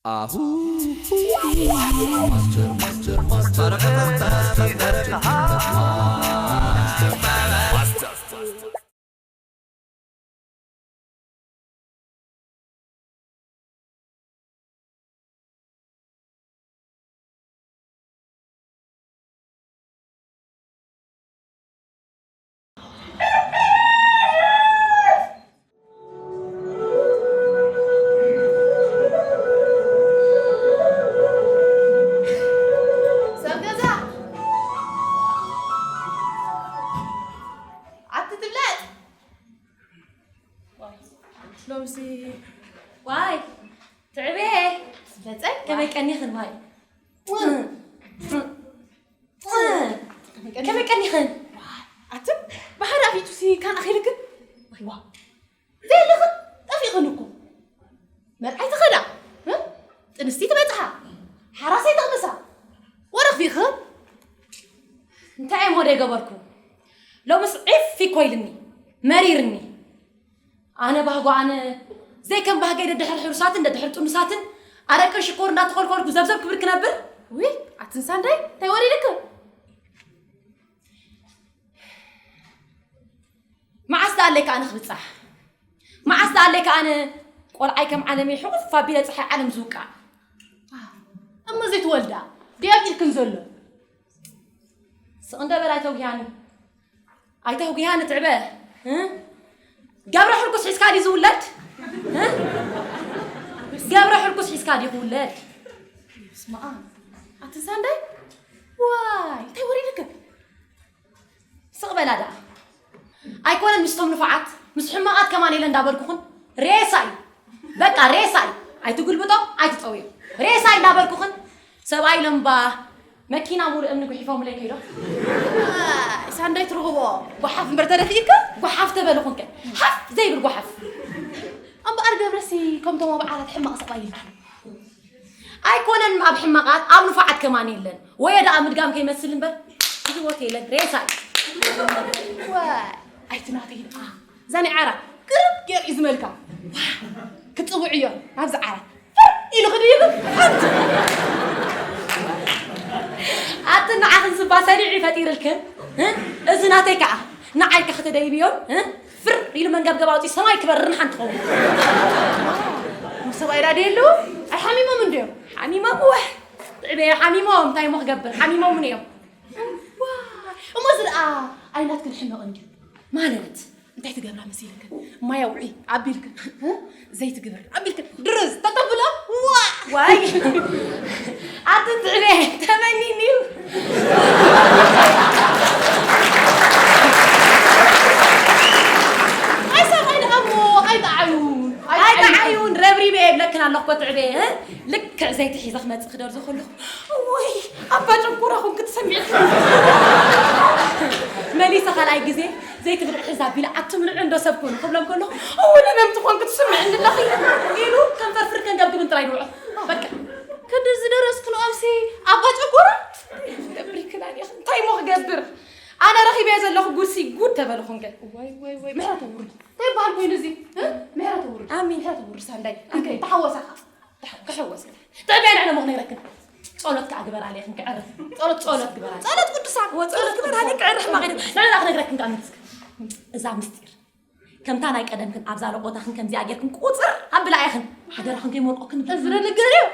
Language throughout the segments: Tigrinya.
ኣሁ ማስተር ማስተር ማስተር ሰብ ገዛ ኣቲ ትብለጥ ሎምሲ ዋይ ትዕቤ በፀ ከመይ ቀኒኽን ዋይ ከመይ ቀኒኽን ኣቲ ብሓደ ኣፊቱሲ ካን ኣኺልክን ዋ ዘየለኽን ጠፊእኽን እኮ መርዓይ ተኸዳ ጥንስቲ ትበፅሓ ሓራሰይ ተቕምሳ ወረኽፊኽን እንታይ እሞ ዶ ይገበርኩ ሎምስ ዒፍ ይኮይልኒ መሪርኒ ኣነ ባህጎ ኣነ ዘይከም ባህገይ ደድሕር ሕሩሳትን ደድሕር ጥኑሳትን ኣረቅን ሽኮር እንዳተኾልኮልኩ ዘብዘብ ክብል ክነብር ውይ ኣትን ሳንዳይ እንታይ ወሪድክ መዓስ ደኣለይ ከኣ ንኽብጻሕ መዓስ ደኣለይ ከኣ ነ ቆልዓይ ከም ዓለመይ ሕቑፍ ኣቢለ ፀሓይ ዓለም ዝውቃዕ እሞ ዘይትወልዳ ድያብ ኢልክን ዘሎ ስቕ እንደ በል ኣይተውጊሃኒ ኣይተውጊሃኒ ትዕበ ገብረ ሕርኩስ ሒዝካ ድዩ ዝውለድ ገብረ ሕርኩስ ሒዝካ ድዩ ክውለድ ስማኣ ኣቲ ሳንዳይ ዋይ እንታይ ወሪድክ ስቕ በላ ደኣ ኣይኮነን ምስቶም ንፉዓት ምስ ሕማቓት ከማን ኢለ እንዳበልኩኹን ሬሳ እዩ በቃ ሬሳ እዩ ኣይትጉልብጦ ኣይትፀውዮ ሬሳ እዩ እንዳበልኩኽን ሰብኣይ ለምባ መኪና ሙሉ እምኒ ጉሒፎምለይ ከይዶ ሳንዳይ ትርኽቦ ጓሓፍ እምበር ተደፊእካ ጓሓፍ ተበልኹንከ ሓፍ ዘይብል ጓሓፍ እምበኣር ገብረሲ ከምቶም ኣብ ዓራት ሕማቕ ሰብኣይ ኢልኪ ኣይኮነን ኣብ ሕማቓት ኣብ ንፉዓት ከማን የለን ወየ ደኣ ምድጋም ከይመስል እምበር ህይወት የለን ሬሳ እዩ። ዋይ ኣይትናተይ ደኣ እዛ ናይ ዓራት ቅርብ ገይር እዩ ዝመልካ ክትፅውዕዮ ናብዚ ዓራት ኢሉ ክድይብ ሓንቲ ኣቲ ንዓኽን ዝባ ሰሪዑ ፈጢርልክን እዚ ናተይ ከዓ ንዓይ ከክተደይብዮን ፍር ኢሉ መንገብገብ ኣውፂኡ ሰማይ ክበርር ንሓንቲ ኸውን ሰብኣይ ዳ ደየሉ ኣይሓሚሞም እንድዮም ሓሚሞም ወ ጥዕበዮ ሓሚሞም እንታይ ሞ ክገብር ሓሚሞም እዮም እሞ እዚ ደኣ ኣይናትክን ሕመቕ እንድዩ ማለት እንታይ ትገብራ መሲልክን ማይ ኣውዒ ኣቢልክን ዘይትግብር ኣቢልክን ድርዝ ተተብሎ ዋይ ኣቲ ትዕቤ ተመኒኒ እዩ ኣይሰብኣይ ደኣ እሞ ኣይጠዓዩን ኣይጠዓዩን ረብሪበ የብለክን ኣለኹ ኮ ትዕቤ ልክዕ ዘይቲ ሒዘ ክመፅእ ክደርዞ ከለኹ ወይ ኣባ ጨንኮራ ኮንክ ትሰሚዕ መሊሰ ካልኣይ ግዜ ዘይትብል ሕዛ ቢላ ኣትምንዑ እንዶ ሰብ ኮኑ ክብሎም ከለኹ እውነ መምቲ ኮንክ ትስምዕ እንድለኺ ኢሉ ከም ፈርፍር ከንገብግብን ጥራይ ድውዖ በቃ ክንዲ ዝደረስክንኦምሲ ኣባ ጨንኮራ ገብሪክና ዲኽን እንታይ ሞ ክገብር ኣነ ረኺበዮ ዘለኹ ጉድሲ ጉድ ተበልኹም ገ ወይ ወይ ወይ ምሕረት ውርድ እንታይ ይበሃል ኮይኑ እዚ ምሕረት ውርድ ኣሜን ምሕረት ውርድ ሳንዳይ እንከ ተሓወሳኻ ክሕወስ ጥዕበያ ንዕነ ሞ ክነግረክን ጸሎት ከኣ ግበር ኣለኽን ክዕርፍ ጸሎት ጸሎት ግበር ጸሎት ቅዱሳን ጸሎት ግበር ኣለ ክዕርፍ ማቒድ ንዕና ክነግረክን ከኣ ምትስክ እዛ ምስጢር ከምታ ናይ ቀደምክን ኣብዛ ለቆታኽን ከምዚኣ ጌርክን ቁፅር ኣብላ ኢኽን ሓደራኽን ከይመርቆክን እዚ ንገር እዩ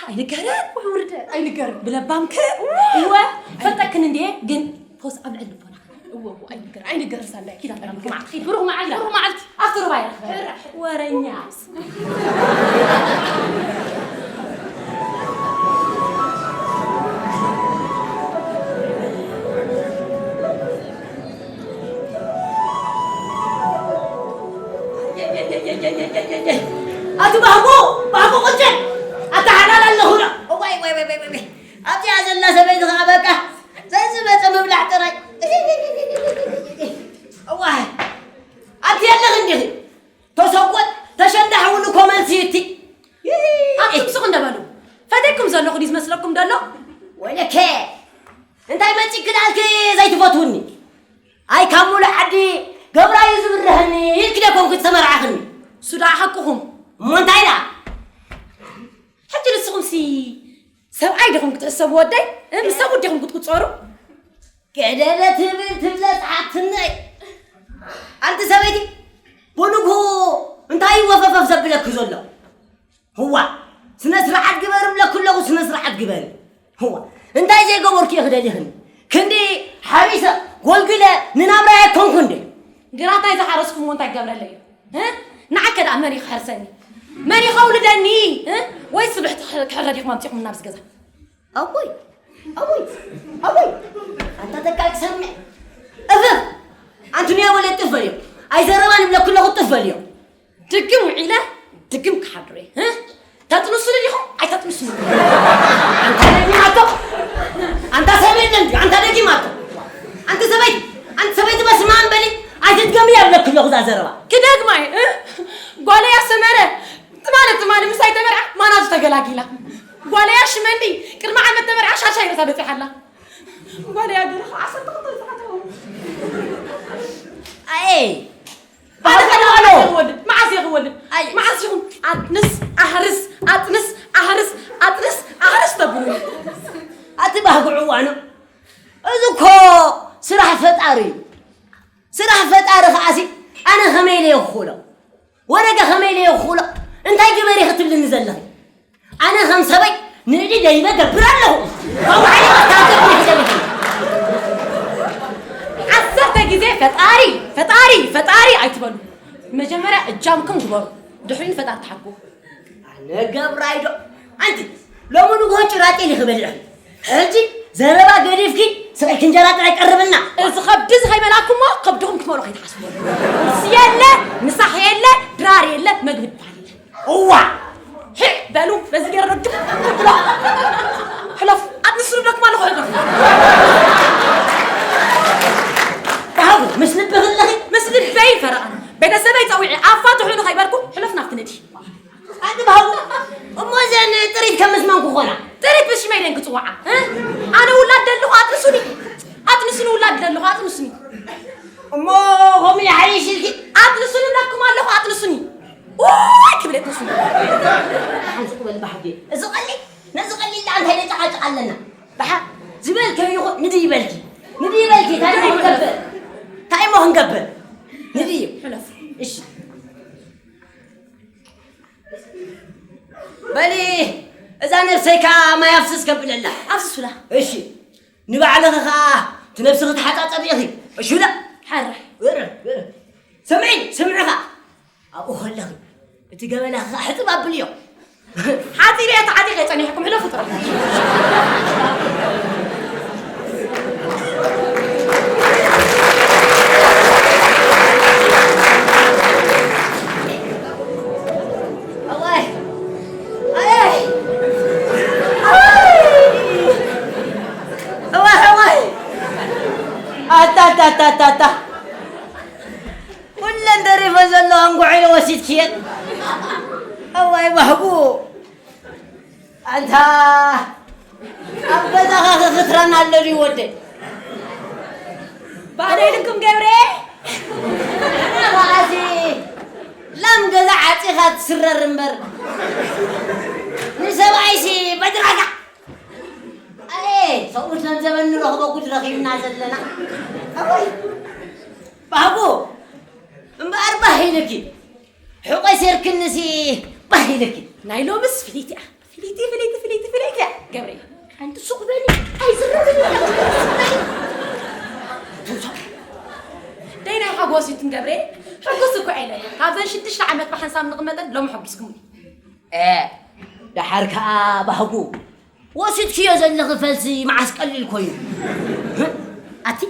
ኣይንገርን ውርደ ኣይንገርን ብለባምክ እወ ፈጠክን እንዴ ግን ፖስ ኣብ ልዕሊ ልቦና እወ እወ ኣይንገር ኣይንገር ሳንዳይ ኪዳ ብሩኽ መዓልቲ ብሩኽ መዓልቲ ኣብቲ ሩባ ይረኽበ ወረኛ ኣቲ ባህጎ ባህጎ ቆጨ ኣታ ሓላል ኣለኹ ዶ እዋይ ወይ ወይ ወይ ወይ ኣብዚኣ ዘላ ሰበይቲ ከዓ በቃ ዘዝመፀ ምብላዕ ጥራይ እዋይ ኣቲ ኣለኽ እንዲኺ ተሰቆጥ ተሸንዳሕ እውን እኮ መልሲ እቲ ኣቱም ስቕ እንደበሉ ፈደኩም ዘለኹ ድዩ ዝመስለኩም ደሎ ወለከ እንታይ መፂእኪ ደኣልኪ ዘይትፈትውኒ ኣይ ካብ ሙሉእ ዓዲ ገብራዩ ዝብርሀኒ ኢልኪ ደ ኮንኩ ዝተመርዓኽኒ እሱ ደኣ ሓቅኹም እሞ እንታይ ደኣ ሕጂ ንስኺ ሰብኣይ ዲኹም ክትሕሰቡ ወደይ? እ፣ ምስ ሰብኡት ዲኹም ክትቁጸሩ? ገደለ ትብል ትብለ ጸሓትነይ። ኣንቲ ሰበይቲ፣ ብንግሁ እንታይ እዩ ወፈፈፍ ዘብለኪ ዘሎ? ህዋ፣ ስነ ስርዓት ግበር እብለኪ ኣለኹ፣ ስነ ስርዓት ግበሪ። ህዋ፣ እንታይ ዘይገበርኩ እየ ክደሊኽኒ? ክንዲ ሓሪሰ ጎልጉለ ንናብራይ ኣይኮንኩ እንዴ? ግራታይ ዝሓረስኩሞ እንታይ ክገብረለይ እዩ? እ? ንዓከ ደኣ መን እዩ ክሕርሰኒ? መን እዩ ከውልደኒ? እ? ወይ ስብሕቲ ክሕ-፣ ክሕረድ ኢኹም ኣምጺኹም ናብዚ ገዛ? ኣቦይ፣ ኣቦይ፣ ኣቦይ፣ ኣንታ ተካል ክሰምዕ። እፍ! ኣንቱንያ ወለ ጥፍ በልዮ። ኣይዘረባን እብለኩ ኣለኹ ጥፍ በልዮ። ድግም ውዒለ፣ ድግም ክሓድሮ እየ። እ? ተጥንሱሉ ዲኹም? ኣይተጥንሱሉ። ኣንታ ደጊማቶ። ኣንታ ሰብ የለን ድዩ? ኣንታ ደጊማቶ። ኣንቲ ሰበይቲ፣ ኣንቲ ሰበይቲ በስመ ኣብ በሊ። ኣይትድገሚ እብለኩ ኣለኹ እዛ ዘረባ። ክደግማ እየ፣ እ? ጓለይ ኣሰመረ። ትማሊ፣ ትማሊ ምሳይ ተመርዓ ማናቱ ተገላጊላ። ጓለይ ኣሽመንዲ ቅድሚ ዓመት ተመርዓ ሻሻይ ርእሳ በጺሓ ኣላ። ጓለይ ኣገርኻ ዓሰርተ ክልተ ሰዓት። ኣየ፣ ኣነ ከማን መዓዝ እየ ክወልድ? መዓዝ እየ ክወልድ? ኣይ። መዓዝ ኢኹም ኣጥንስ ኣህርስ፣ ኣጥንስ ኣህርስ፣ ኣጥንስ ኣህርስ ተብሉኒ? ኣቲ ባህጉ ዕዋኑ፣ እዚ እኮ ስራሕ ፈጣሪ እዩ። ስራሕ ፈጣሪ ከኣሲ ኣነ ከመይ ኢለ እየ ክኽእሎ? ወደገ ከመይ ኢለ እየ ክኽእሎ? እንታይ ግበሪ ክትብልኒ ዘለኺ? ኣነ ከም ሰበይ ንእዲ ደይበ ገብር ኣለኹ። ከምኡ ዓይነት ወታደር ዲኺ ዘለኺ? ዓሰርተ ግዜ ፈጣሪ፣ ፈጣሪ፣ ፈጣሪ ኣይትበሉ። መጀመርያ እጃምኩም ግበሩ፣ ድሕሪኡ ንፈጣሪ ተሓግቡ። ኣነ ገብራይ ዶ? ኣንቲ ሎሚ ንግሆ ጭራጤ ኢኺ በሊዕኺ። ሕጂ ዘረባ ገዲፍኪ ስቕ ኢልኪ እንጀራ ጥራይ ቀርብልና። እዚ ከብዲ እዚ ከይመላኩሞ ከብድኹም ክትመልኡ ከይትሓስቡ። ቁርሲ የለ፣ ምሳሕ የለ፣ ድራር የለ፣ መግቢ ድፋን የለ። እዋ! ሂዕ በሉ፣ በዚ ገይረ ረግም ብሎ። ሕለፉ፣ ኣብ ንሱ ንብለኩም ኣለኹ ሕለፉ። ባህጉ፣ ምስ ልቢ ከለኺ? ምስ ልበይ ፈረቓ። ቤተሰበይ ጸዊዐ፣ ኣፋትሑኒ ከይበልኩ፣ ሕለፍ ናብቲ ነዲ። ኣንቲ ባህጉ፣ እሞ እዘን ጥሪት ከም ምስ መን ክኾና? ጥሪት ብሽመይ ደን ክጽውዓ? እ? ኣነ ውላድ ደለኹ፣ ኣጥንሱኒ። ኣጥንሱኒ፣ ውላድ ደለኹ፣ ኣጥንሱኒ። እሞ ከምኡ ይሓይሽ ኢልኪ? ኣጥንሱኒ እብለኩም ኣለኹ፣ ኣጥንሱኒ። ኡይ ክብል ኣጥንሱኒ። ሓንዚ ክበል ባህጌ። እዚ ቀሊል፣ ነዚ ቀሊል ደኣ እንታይ ነጨቃጭቅ ኣለና? ደሓር ዝበልከ ይኹን፣ ንድይ በልኪ። ንድይ በልኪ፣ እንታይ እሞ ክንገብር? እንታይ እሞ ክንገብር? ንድይ። ሕለፍ። እሺ። በሊ፣ እዛ ነብሰይ ከኣ ማይ ኣፍስስ ከብለላ። ኣፍስሱላ። እሺ። ንባዕልኺ ከኣ እቲ ነብስኺ ተሓጻጸቢ ኢኺ። እሺ፣ ላ። ሓራይ። እረ፣ እረ። ስምዒ፣ ስምዒ ከኣ። ኣብኡ ከለኺ፣ እቲ ገበናኺ ከኣ ሕጽብ ኣብልዮ። ሓጺረ እየ ተዓጢቐ ጸኒሐኩም፣ ሕለፉ ጥራሕ። እዋይ! ኣይ! ኣይ! እዋይ! እዋይ! ኣታ፣ ኣታ፣ ኣታ፣ ኣታ፣ ኣታ! ኩለን ደሪፈ ዘለዋ እንጉዕ ኢለ ወሲድክየን። እዋይ ባህጉ! ኣንታ ኣብ ገዛኻ ክኽትረን ኣሎ ድዩ ወደይ? ባዶ ኢልኩም ገብረ? ንዓኻ ከኣሲ ላም ገዛ ዓጺኻ ትስረር እምበር ንሰብኣይሲ በድራጋ። ኣየ ሰብኡት ነንዘበን ንረኽቦ ጉድ ረኺብና ዘለና። ኣወይ ባህጉ እምበኣር ባህ ኢልኪ። ሕቆይ ሴርክንሲ ባህ ኢልኪ። ናይ ሎምስ ፍልይቲ እያ። ፍልይቲ፣ ፍልይቲ፣ ፍልይቲ፣ ፍልይቲ እያ። ገብረ፣ ሓንቲ ሱቕ በሊ፣ ኣይዝረብን እያ። ሱቕ በሊ። ደይ ናይ ሓጎስ ይትን ገብረ፣ ሕጉስ እኮ ኢለ። ካብዘን ሽዱሽተ ዓመት ብሓንሳብ ንቕመጠን ሎሚ ሕጉስኩም። እ፣ ደሓር ከኣ ባህጉ፣ ወሲድክዮ ዘለኺ ፈልሲ መዓስ ቀሊል ኮይኑ። ኣቲ፣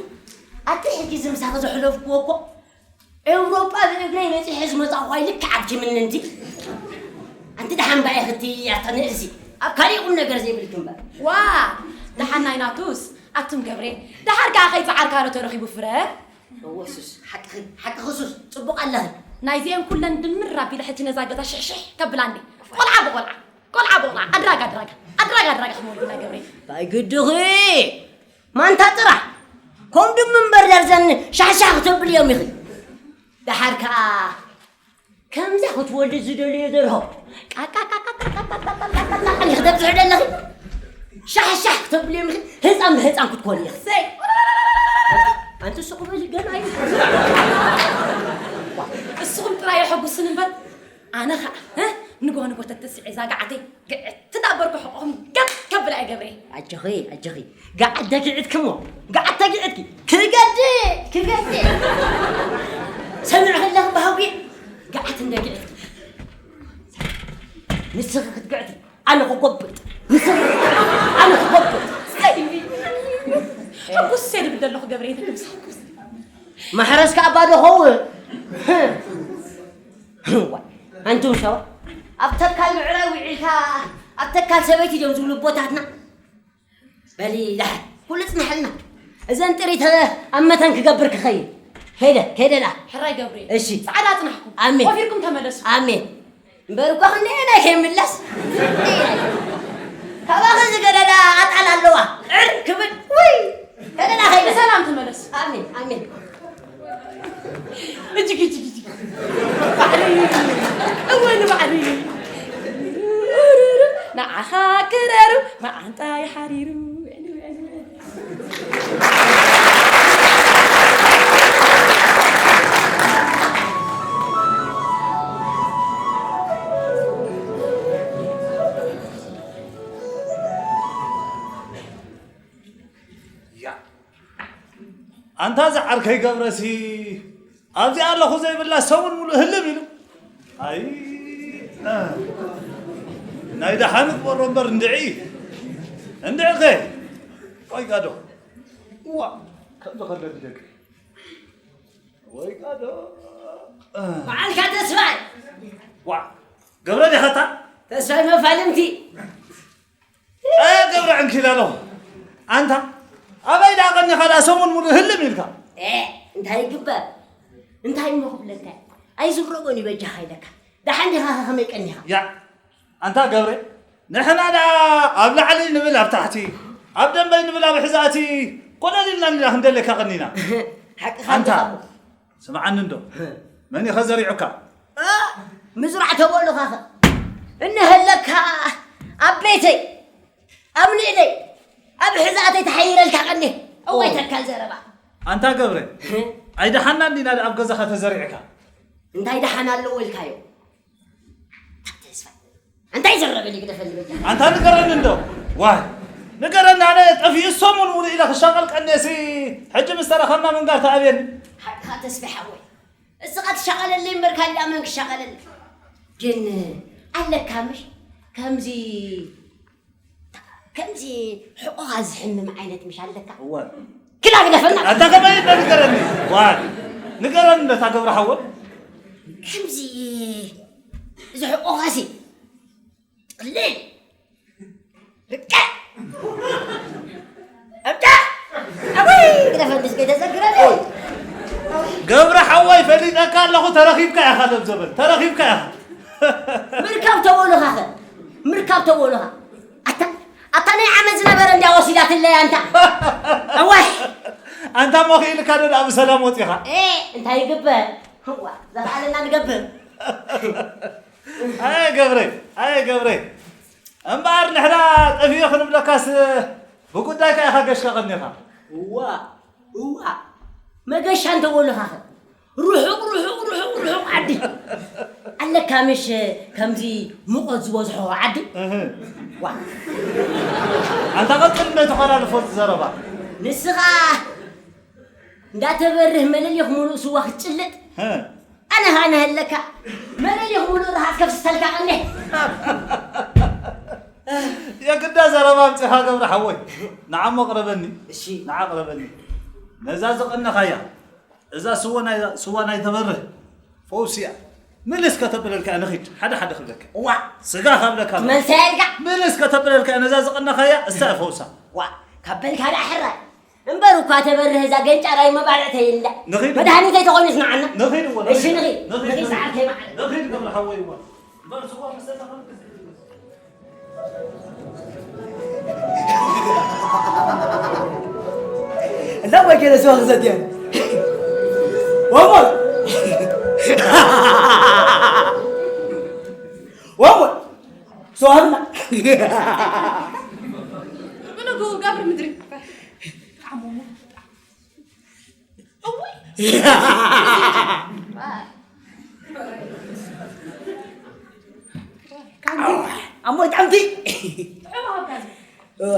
ኣቲ ሕጂ እዚ ምሳኺ ዘሕለፍክዎ እኮ ኤውሮጳ ብእግረይ በጺሐ ዝመጻኹ ልክዕ ኣብቲ ምንንቲ። ኣንቲ ደሓን ባይ ክትይ ኣታ ንእሲ። ኣብ ካሊእ ቁም ነገር ዘይብልኪ እምበር። ዋ! ደሓን ናይ ናቱስ፣ ኣቱም ገብሬ፣ ደሓር ከኣ ከይጸዓርካ ዶ ተረኺቡ ፍረ? እወ ሱስ፣ ሓቅኺ፣ ሓቅኺ ሱስ፣ ጽቡቕ ኣለኺ። ናይዚኤን ኩለን ድምር ኣቢለ ሕጂ ነዛ ገዛ ሽሕሽሕ ከብላ እንዴ። ቆልዓ ብቆልዓ፣ ቆልዓ ብቆልዓ፣ ኣድራጋ ኣድራጋ፣ ኣድራጋ ኣድራጋ ክመልኩና ገብሬ። እንታይ ግድኺ? ማንታ ጥራሕ ከም ድም እምበር ደርዘን ሻሕሻሕ ክተብል እዮም ኢኺ። ደሓር ከኣ ከምዛ ክትወልድ ዝደልዮ ደርሆ ቃቃቃቃቃቃቃቃቃቃቃቃ ክትብዝሑ ደለኺ። ሻሕ ሻሕ ክተብልዮም ኢኺ። ህፃን ብህፃን ክትኮኑ ኢኺ። ሰይ። ኣንቲ ስቕ በሊ ገና እዩ። እስኹም ጥራይ የሐጉስን እምበር ኣነ ኸዓ፣ እ? ንጎ ንጎ ተተስዒ እዛ ገዓተይ ግዕት እናበርኩ ሕቆኹም ገብ ከብል ኣይገብረ። ኣጆኺ፣ ኣጆኺ። ገዓት ተግዕትኪ እሞ፣ ገዓት ተግዕትኪ። ክገድእ፣ ክገድእ። ሰሚዕኺ ኣለኺ ባህጉ? ገዓት እንደ ግዕትኪ። ንስኺ ክትግዕቲ፣ ኣነ ክጎብጥ። ንስኺ ክትግዕቲ፣ ኣነ ክጎብጥ። ሰይ፣ ሕጉስ እየ ድብል ዘለኹ ገብረ፣ ተግምስ ሕጉስ። ማሕረስ ከኣ ባዶ ኸውን። ዋይ፣ ኣንቱም ሰባት፣ ኣብ ተካል ምዕራይ ውዒልካ፣ ኣብ ተካል ሰበይቲ ድዮም ዝብሉ ኣቦታትና። በሊ፣ ደሓን፣ ኩሉ ጽንሐልና። እዘን ጥሪት ኣብ መታን ክገብር ክኸይድ። ከይደ፣ ከይደ ደኣ። ሕራይ ገብርኤል። እሺ። ጻዕዳ ጽናሕኩም። ኣሜን። ወፊርኩም ተመለሱ። ኣሜን። እምበር እኮ ክንደየናይ ከይምለስ። ካባኺ ዝገደዳ ኣጣል ኣለዋ። ዕር ክብል፣ ውይ፣ ከደና ኸይደ። ብሰላም ተመለሱ። ኣሜን፣ ኣሜን። እጅግ፣ እጅግ፣ እጅግ። ባዕሪ። እወ፣ ንባዕሪ። ንዓኻ ክረሩ፣ መዓንጣ ይሓሪሩ። ያ። ኣንታ እዚ ዓርከይ ገብረሲ ኣብዚኣ ኣለኹ ዘይብላ ሰሙን ሙሉእ ህልም ኢሉ። ኣይ፣ እ፣ ናይ ደሓን እግበሮ እምበር እንድዒ፣ እንድዒ ከ። ቆይ ጋዶ። እዋ፣ ከምዚ ከለኒ ደቂ። ወይ ጋዶ። እ። በዓልካ ተስፋይ። ዋ፣ ገብረ ዲኻ እታ? ተስፋይ መፋልምቲ። እ፣ ገብረ ዕንኪላሎ። ኣንታ፣ ኣበይ ደኣ ቀኒኻ ደኣ ሰሙን ሙሉእ ህልም ኢልካ? እ፣ እንታይ ይግበር? እንታይ እሞ ክብለካ? ኣይዝረቦን እዩ በጃኻ ኢለካ። ደሓን ዲኻ ከ ከመይ ቀኒኻ? ያ፣ ኣንታ ገብረ፣ ንሕና ደኣ ኣብ ላዕሊ ንብል ኣብ ታሕቲ፣ ኣብ ደንበይ ንብል ኣብ ሕዛእቲ፣ ኮለል ኢልና ኢና ክንደልየካ ቀኒና። ሓቅኻ ኣንታ፣ ኣለኻ እሞ። ስምዓኒ እንዶ፣ መን እዩ ከ ዘሪዑካ? እ፣ ምዝራዕ ተበሉኻኸ? እነሀለካ ኣብ ቤተይ፣ ኣብ ንእደይ፣ ኣብ ሕዛእተይ ተሓይረልካ ቀኔ። እዋይ ኦ። ተካል ዘረባ። ኣንታ ገብረ፣ እ? ኣይደሓና እንዲና ኣብ ገዛኻ ተዘሪዕካ? እንታይ ደሓን ኣለዎ ኢልካዮ? ተስፋ። እንታይ ዘረበ ልግደፈኒ በጃ? ኣንታ ንገረኒ እንዶ። ዋይ፣ ንገረኒ፣ ኣነ ጠፊኡ ሰሙን ሙሉእ ኢለ ክሻቐል ቀኔሲ፣ ሕጂ ምስ ተረኸብና ምንጋር ተኣብየኒ። ሓቅኻ ተስፋ ሓወይ። እስኻ ትሻቐለለይ እምበር ካሊእ መን ክሻቐለለይ? ግን ኣለካ ምሽ ከምዚ፣ ከምዚ ሕቖኻ ዝሕምም ዓይነት ምሽ ኣለካ? እወ። ክላ ግደፈና። ኣንታ ከመይ እንዶ ንገረኒ? ዋይ፣ ንገረኒ እንዶ እታ ገብረ ሓወይ። ከምዚ እዚ ሕቖኻሲ ጥቕልል ርቀ እብዳ ኣወይ ግደፈ እንድስ ከይተዘግረኒ። ገብረ ሓወይ ፈሊጠካ ኣለኹ፣ ተረኺብካ ኢኻ ለብዘበን፣ ተረኺብካ ኢኻ። ምርካብ ተበሉኻኸ? ምርካብ ተበሉኻ? ኣታ፣ ኣታ ናይ ዓመት ዝነበረ እንድያ ወሲዳትለይ ኣንታ። ኣዋይ። ኣንታ እሞ ክኢልካ ዶ ደኣ ብሰላም ወጺኻ? ኤ፣ እንታይ ይግበር? እዋ፣ ዘኽኣለና ንገብር። ኣየ ገብረይ፣ ኣየ ገብረይ። እምበኣር ንሕና ጠፊኡ ክንብለካስ ብጉዳይካ ኢኻ ገሽካ ቀኒኻ። እዋ፣ እዋ። መገሻ እንተበሉኻኸ? ርሑቕ፣ ርሑቕ፣ ርሑቕ፣ ርሑቕ ዓዲ። ኣለካ ምሽ ከምዚ ሙቐት ዝበዝሖ ዓዲ? እህ። ዋ። ኣንታ ቀጽል እንዶ ተኾላልፎ ዘረባ። ንስኻ እንዳተበርህ መለሊኽ ሙሉእ ስዋ ክትጭልጥ? ህ። ኣነ ኸኣ ነሀለካ መለሊኽ ሙሉእ ርሃጽ ከፍስተልካ ቀኔ። የግዳ ዘረባ ኣምጺኻ ገብረ ሓወይ። ንዓ እሞ ቅረበኒ። እሺ። ንዓ ቅረበኒ። ነዛ ዝቐነኻያ፣ እዛ ስዋ ናይ፣ ስዋ ናይ ተበርህ ፈውሲ እያ። ምልስ ከተብለልካ እያ፣ ንኺድ። ሓደ ሓደ ክብለካ። እዋ። ስጋ ካብለካ። መልሰያ ኢልካ? ምልስ ከተብለልካ እያ፣ ነዛ ዝቐነኻያ፣ እሳ እያ ፈውሳ። ዋ፣ ካብ በልካ ደኣ ሕራይ። እምበር እኳ ተበርህ እዛ ገንጫራይ መባልዕተይ እንዳ ንኺድ። መድሃኒተይ ተኾይኑስ ንዓና። ንኺድ እወ፣ እሺ፣ ንኺድ። ንኺድ። ንኺድ፣ ንኺድ ንኺድ። ሰዓርከይ መዓት። ንኺድ ገብረ ሓወይ እወ። እምበር ስዋ ምስ ተተኸልኩ እዛ ጓል ገለ ስዋ ክሰትያ። ወቦ። ተዋህብና። ብንግኡ ገብሪ ምድሪ ዓሞሞ። እውይ። ኣሞይ ጣንቲ። ጥዑም ኣጋዚ። እወ።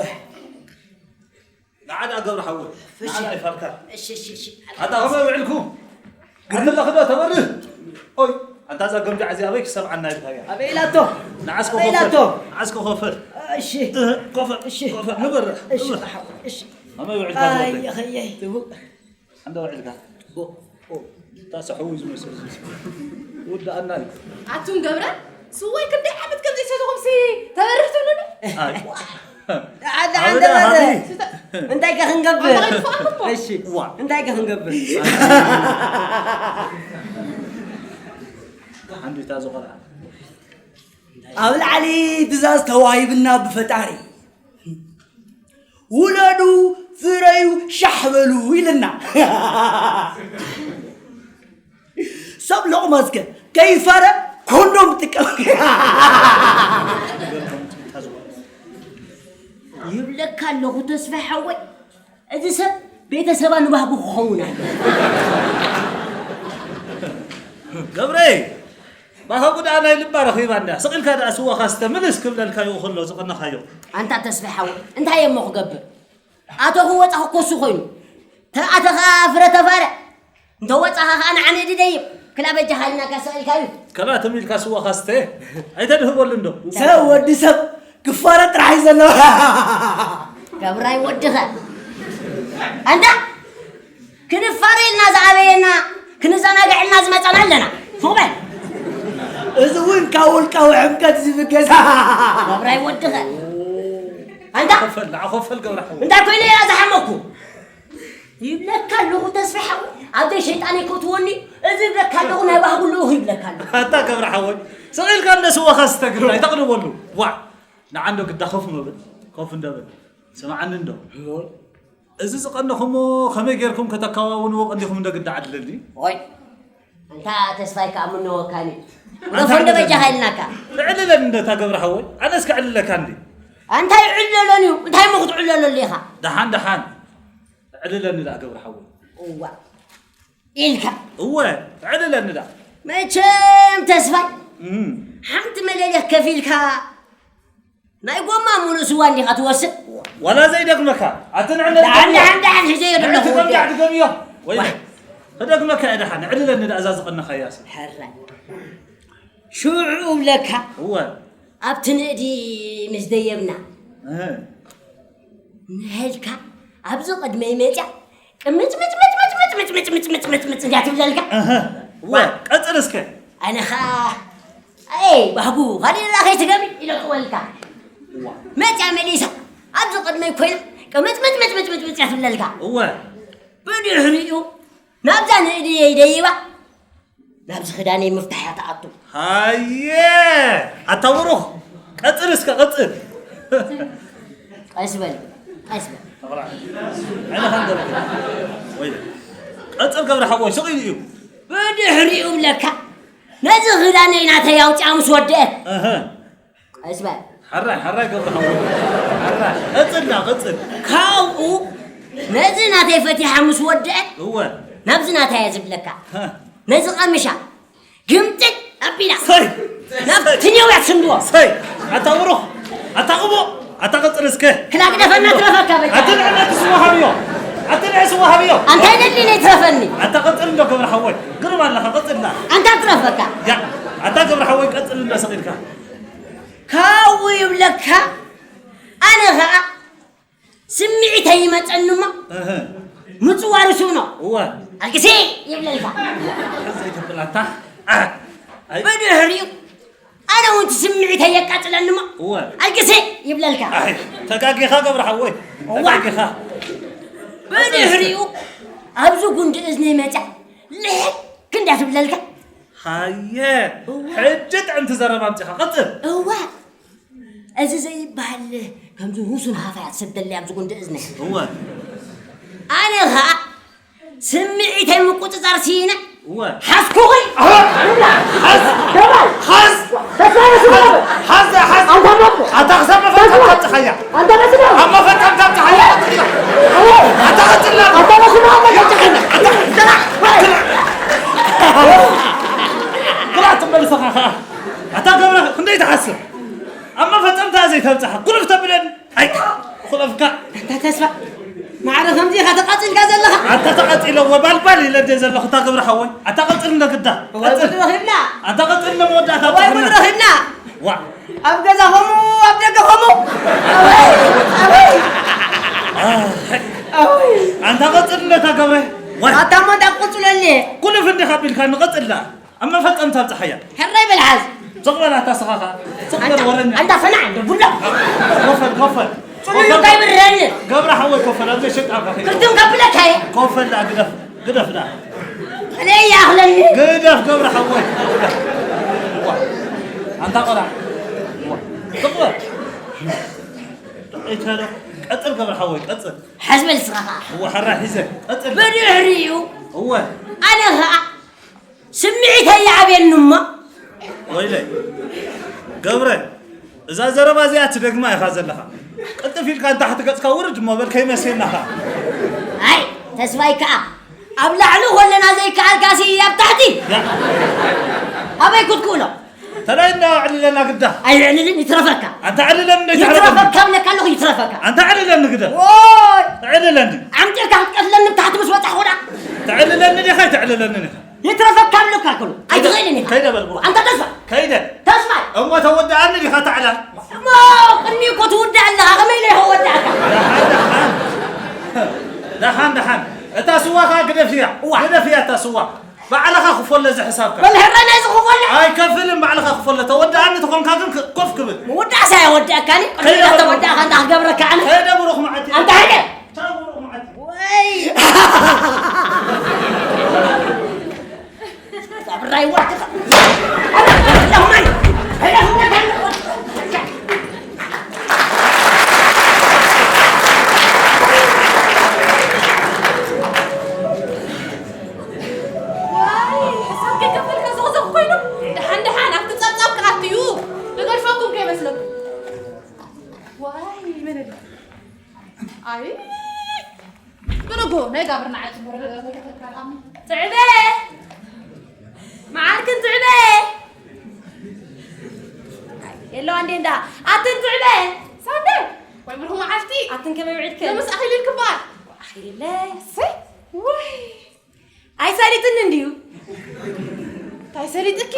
ንዓዳ ገብረ ሓወይ፣ እሺ። ንዓዳ ይፋልካ። እሺ፣ እሺ፣ እሺ። ኣታ ከመይ ውዕልኩም? ኣንተ ለኽዶ ተበርህ። ኦይ፣ ኣንታ እዛ ገምጃዕ እዚኣ ኣበይ ክሰምዓና ኢልካ እያ? ኣበይ ኢላቶ? ንዓስከ ኣበይ ኢላቶ? ኮፈል። ንዓስከ ኮፈል። እሺ። እህ፣ ኮፈል፣ እሺ። ኮፈል። ንበርህ፣ እሺ፣ ንበርህ። እሺ። ከመይ ውዕልካ ኣይ፣ ዝበልከ? የኸየይ። ትቡእ። ኣንዳ ውዕልካ። ቦ፣ ቦ። እታ ሰሕዊ ዝመስል ዝመስል። ወዳእና እዩ። ኣቱም ገብረ፣ ስዋይ ክንደይ ዓመት ከም ዘይሰተኹምሲ ተበርህ ትብሉኒ? ኣይ። ደሓን፣ ደሓን፣ ኣበዳ ደሓን። ሃቢ። እንታይ ከ ክንገብር? ኣታ ይድፋእኩም እኮ። እሺ፣ ዋ። እንታይ ከ ክንገብር? ሓንዲታ ዝቆልዓ። ኣብ ላዕሊ ትእዛዝ ተዋሂብና ብፈጣሪ። ውለዱ፣ ፍረዩ፣ ሻሕ በሉ ኢልና። ሰብ ሎቕማስከ ከይፈረ ኮንዶም ጥቀም። ይብለካ ኣለኹ ተስፋ ሓወይ፣ እዚ ሰብ ቤተሰባ ንባህጉ ክኸውን ኣሎ። ገብረይ፣ ባኻ ጉድኣ ናይ ልባ ረኺባ እንድያ። ስቕ ኢልካ ደኣ ስዋኻ ስተ ምልስ ክብለልካ እዩ ከሎ ዝቐነኻዮ። ኣንታ ተስፋ ሓወይ፣ እንታይ እየ እሞ ክገብር? ኣተኹ ወጻኹ ኮሱ ኮይኑ። ተኣተ ኸኣ ፍረ ተፋረ። እንተ ወጻኻ ኸኣ ንዓነ ድደይብ። ክላ በጃኻ ኢልናካ ስቕ ኢልካ እዩ። ከላ ትም ኢልካ ስዋኻ ስተ። ኣይተድህበሉ እንዶ። ሰብ ወዲ ሰብ ክፋረ ጥራሕ እዩ ዘለዎ። ገብራይ ወድኸ። ኣንታ ክንፋረ ኢልና ዝኣበየና፣ ክንዘናግዕ ኢልና ዝመጻና ኣለና። ፎቕ በል። እዚ እውን ካብ ውልቃዊ ሕምቀት ዝብገስ። ገብራይ ወድኸ። ኣንታ ኮፈል፣ ንዓ ኮፈል ገብረ ሓወይ። እንታይ ኮይነ እያ ዝሓመኩ? ይብለካ ኣለኹ ተስፋ ሓወይ፣ ኣብ ዘይ ሸይጣን ይከትወኒ፣ እዚ ይብለካ ኣለኹ፣ ናይ ባህጉ ልኡኽ ይብለካ ኣለኹ። ኣታ ገብረ ሓወይ፣ ስቕ ኢልካ እንደ ስዋኻ ስተግርና፣ ኣይተቕልበሉ። ዋዕ፣ ንዓ እንዶ ግዳ ኮፍ መብል፣ ኮፍ እንደ በል። ስምዓኒ እንዶ። እዚ ዝቐነኹሞ ከመይ ጌርኩም ከተከዋውንዎ ቀኒኹም እንደ ግዳ ዓድለኒ? ኦይ፣ ኣንታ ተስፋይ ከኣ ምነወካኒ። ኣንታ ግደፎ እንደ በጃኻ ኢልናካ። ዕልለኒ እንደ እታ ገብረ ሓወይ፣ ኣነስ ከዕልለካ እንዲ። ኣንታይ ይዕለሎን እዩ? እንታይ እሞ ክትዕለለሉ ኢኻ? ደሓን፣ ደሓን። ዕልለኒ ደኣ ገብረ ሓወይ። እዋ። ኢልካ። እወ፣ ዕልለኒ ደኣ። መቸም ተስፋይ፣ እም። ሓንቲ መለሊያ ከፊልካ ናይ ጎማ ሙሉእ ስዋ እንዲኻ ትወስድ? ዋላ ዘይደግመካ፣ ኣቲ ንዕነ ደሓን፣ ደሓን፣ ደሓን፣ ሒዘዮ ንዕነ ዘለኹ ትገምጃዕ ወዲ። ድገምዮ። ወይ ዋይ። ክደግመካ እየ ደሓን፣ ዕልለኒ ደኣ እዛ ዝቐነኻያሲ። ሕራይ። ሽዑ እብለካ፣ እወ። ኣብቲ ንእዲ ምስ ደየብና፣ እህ። ንሀልካ ኣብዚ ቅድመይ መጽያ፣ ቅምጽ፣ ምጽ፣ ምጽ፣ ምጽ፣ ምጽ፣ እንዳትብለልካ። እህ። እወ፣ ዋ። ቀጽል እስከ። ኣነ ኸኣ፣ ኣይ፣ ባህጉ፣ ኻሊእ ሌላ ከይትገቢ ኢለ ክወልካ። ዋ። መጽያ መሊሳ፣ ኣብዚ ቅድመይ ኮይና፣ ቅምጽ፣ ምጽ፣ ምጽ፣ ምጽ፣ ምጽ፣ ምጽ እንዳትብለልካ። እወ። ብድሕሪኡ፣ ናብዛ ንእድየይ ደይባ፣ ናብዚ ክዳነይ ምፍታሕ እያ ትኣቱ። ሃየ! ኣታ ብሩኽ፣ ቀጽል እስከ፣ ቀጽል። ቀስ በል፣ ቀስ በል። ተቕላዕ። ዓይንኻ ንገር። ወይ፣ ቀጽል ገብረ ሓወይ፣ ስቕ ኢሉ እዩ። ብድሕሪኡ እብለካ፣ ነዚ ክዳነይ ናተይ ኣውጺኣ ምስ ወደአት። እህ። ቀስ በል። ሓራይ፣ ሓራይ ገብረ ሓወይ። ሓራይ። ቀጽል ዳ፣ ቀጽል። ካብኡ ነዚ ናተይ ፈቲሓ ምስ ወደአት፣ እወ። ናብዚ ናተይ እየ ዝብለካ። ሃ። ነዚ ቀምሻ ግምጥል ኣቢላ። ሰይ! ናብቲ ኔው እያ ትስንድዎ። ሰይ! ኣታ ብሩኽ! ኣታ ቅቡእ! ኣታ ቀጽል እስከ! ክላ ግደፈና ትረፈካ በጃ። ኣቲ ንዕነ እቲ ስዋ ሃብዮ! ኣቲ ንዕ ስዋ ሃብዮ! ኣንታይ ደሊለ ይትረፈኒ? ኣታ ቀጽል እንዶ ገብረ ሓወይ! ግርም ኣለኻ፣ ቀጽል ዳ! ኣንታ ትረፈካ። ያ! ኣታ ገብረ ሓወይ ቀጽል እንዶ ስቕ ኢልካ። ካብኡ ይብለካ፣ ኣነ ኸኣ ስምዒተይ ይመጸኒ እሞ እህ። ምጽዋር ስእኖ። እወ። ኣልቅሲ ይብለልካ። ዘይትብል ኣታ። ኣ፣ ኣይ። ብድሕሪኡ ኣነ እውን እቲ ስምዒተይ የቃጽለኒ እሞ እወ። ኣልቅሲ ይብለልካ። ኣይ፣ ተጋጊኻ ገብረ ሓወይ። እዋ። ተጋጊኻ። ብድሕሪኡ ኣብዚ ጉንዲ እዝነይ መጽያ ልሕክ እንዳትብለልካ። ሃየ፣ እዋ። ሕጂ ጥዕምቲ ዘረባ ኣምጺኻ። ቀጽል። እዋ። እዚ ዘይበሃል ከምዚ ውሱን ሃፋያት ሰብ ደለያ ኣብዚ ጉንዲ እዝኒ። እወ። ኣነ ኸኣ ስምዒተይ ምቁጽጻር ስኢነ፣ እወ። ሓዝኩኺ። ኣሃ። ሓዝ። ደባይ። ሓዝ። ተስፋ ይመስል ነበር። ሓዝ፣ ሓዝ። ኣንታ ሞት። ኣታ ክሳብ መፈጸምታ ተስፋ። ኣብጽሓያ። ኣንታ መስሎ። ኣብ መፈጸምታ ኣብጽሓያ። ኣታ ቀጽላ። ኣንታ መስሎ። ኣታ ቀጽላ። ኣታ፣ ኣታ፣ ኣታ። ግራ ትመልሰኻ ኸኣ። ኣታ ገብረ፣ ክንደይ ትሓስብ? ኣብ መፈጸምታ ዘይተብጽሓ። ኩልፍ ተብለኒ። ኣይ፣ ኩለፍካ። ኣታ ተስፋ፣ ማዕረ ከምዚ ኢኻ ተቓጺልካ ዘለኻ? ኣታ ተቓጺለ፣ ወባልባል ኢለ እንደ ዘለኹ፣ እታ ገብረ ሓወይ። ኣታ ቀጽል እንደ ግዳ። እዋይ፣ ቀጽል። ጉድ ረኺብና። ኣታ ቀጽል እንደ መወዳእታ እዋይ፣ ጉድ በጽሕና። ረኺብና። ዋ። ኣብ ገዛ ኸሙ፣ ኣብ ደገ ኸሙ። ኣወይ፣ ኣወይ። ኣይ። ኣወይ። ኣንታ ቀጽል እንደ እታ ገብረ። ዋይ። ኣታ እሞ እንታይ ክቕጽለኒ? ኩልፍ እንዲኻ ቢልካ ንቐጽል ደኣ። ኣብ መፈጸምታ ኣብጽሓያ። ሕራይ በል ሓዝ። ስቕ በል ኣታ ስኻ ኸኣ። ስቕ በል ወረኛ። ኣንታ ፈናዕ እንደ ቡላ። ኮፈል፣ ኮፈል። ጽሉል ኮፈል። እንታይ ብረኒ? ገብረ ሓወይ ኮፈል፣ ኣብ ዘይሸጣ ኣልካ ከይድ። ክርትም ከብለካ እየ። ኮፈል ደኣ ግደፍ፣ ግደፍ ደኣ። ከመይ ይኣኽለኒ? ግደፍ ገብረ ሓወይ። ዋ። ኣንታ ቆልዓ። ዋ። ስቕ በል። ቀጽል ገብረ ሓወይ፣ ቀጽል። ሓዝ በል ስኻ ኸኣ። እወ፣ ሕራይ ሒዘ። ቀጽል። ብድሕሪኡ እወ። ኣነ ኸኣ ስምዒተይ ይኣብየኒ እሞ። ወይለይ፣ ገብረ፣ እዛ ዘረባ እዚኣ ትደግማ ኢኻ ዘለኻ። ቅልጥፍ ኢልካ ንታሕቲ ገጽካ ውርድ እሞ በል ከይመስየና ኸኣ። ኣይ፣ ተስፋይ ከኣ ኣብ ላዕሊ ኮለና ዘይከኣልካሲ ኣብ ታሕቲ። ያ። ኣበይ ክትክእሎ? ተላይ እንዳ ኣዕልለና ግዳ። ኣይዕልልን፣ ይትረፈካ። ኣንታ ኣዕልለን እንደ ይትረፈካ ትዕረፈኒ። ብለካ ኣለኹ፣ ይትረፈካ። ኣንታ ኣዕልለን ግዳ። ዎይ! ኣዕልለን። ዓምጢርካ ክትቀትለኒ ብታሕቲ ምስ በጻሕኩ ደኣ። ተዕልለኒ ዲኻ፣ ኣይተዕልለኒ ዲኻ? ይትረፈካ ብለካ እኮ። ኣይትኽእልን ኢኻ። ከይደ በል፣ ብሩኽ። ኣንታ ተስፋ። ከይደ። ተስፋይ። እሞ ተወድኣኒ ዲኻ፣ ተዕላል? እሞ ቅድሚ እኮ ትውዳእ ኣለኻ፣ ከመይ ኢለ ክወድኣካ? ደሓን፣ ደሓን። ደሓን፣ ደሓን። እታ ስዋ ኸኣ ግደፍያ። እዋ። ግደፍያ እታ ስዋ። ባዕልኻ ክፈሎ እዚ ሕሳብካ። ወልሕራይ ናይዚ ክፈሎ። ኣይከፍልን፣ ባዕልኻ ክፈሎ። ተወድኣኒ ተኾንካ ግን ክ-፣ ኮፍ ክብል። ምውዳእስ ኣየወድኣካን እዩ። ከይደ ቅድሚ በል። ተወዳእካ እንታይ ክገብረካ ኣነ? ከይደ ብሩኽ መዓልቲ። ኣንታ ሃይለ። ቻው ብሩኽ መዓልቲ። ወይ። ኣብራይ ወርቅኻ። ዋይ፣ ሕሳብ ከይከፈልካ ዘቕዘቕ ኮይኑ፣ ደሓን ደሓን ኣብቲ ጸብጻብ ክኣቱ እዩ። ዝገድፈኩም ከይመስለኩም። ዋይ፣ መለለይ። ኣይ፣ ብንጎ ናይ ጋብርና ዓጽ። ትዕበ! መዓርክን ትዕበ! የለዋ እንዴ እንዳ። ኣትን ትዕበ! ሳንደይ! ወይ ብሩኽ መዓልቲ! ኣትን ከመይ ውዒልክን? ንምስ ኣኺሉ ይክባር! ኣኺለይ! እሰይ! ውይ! ኣይሰሊጥን እንድዩ። እንታይ ሰሊጥኪ?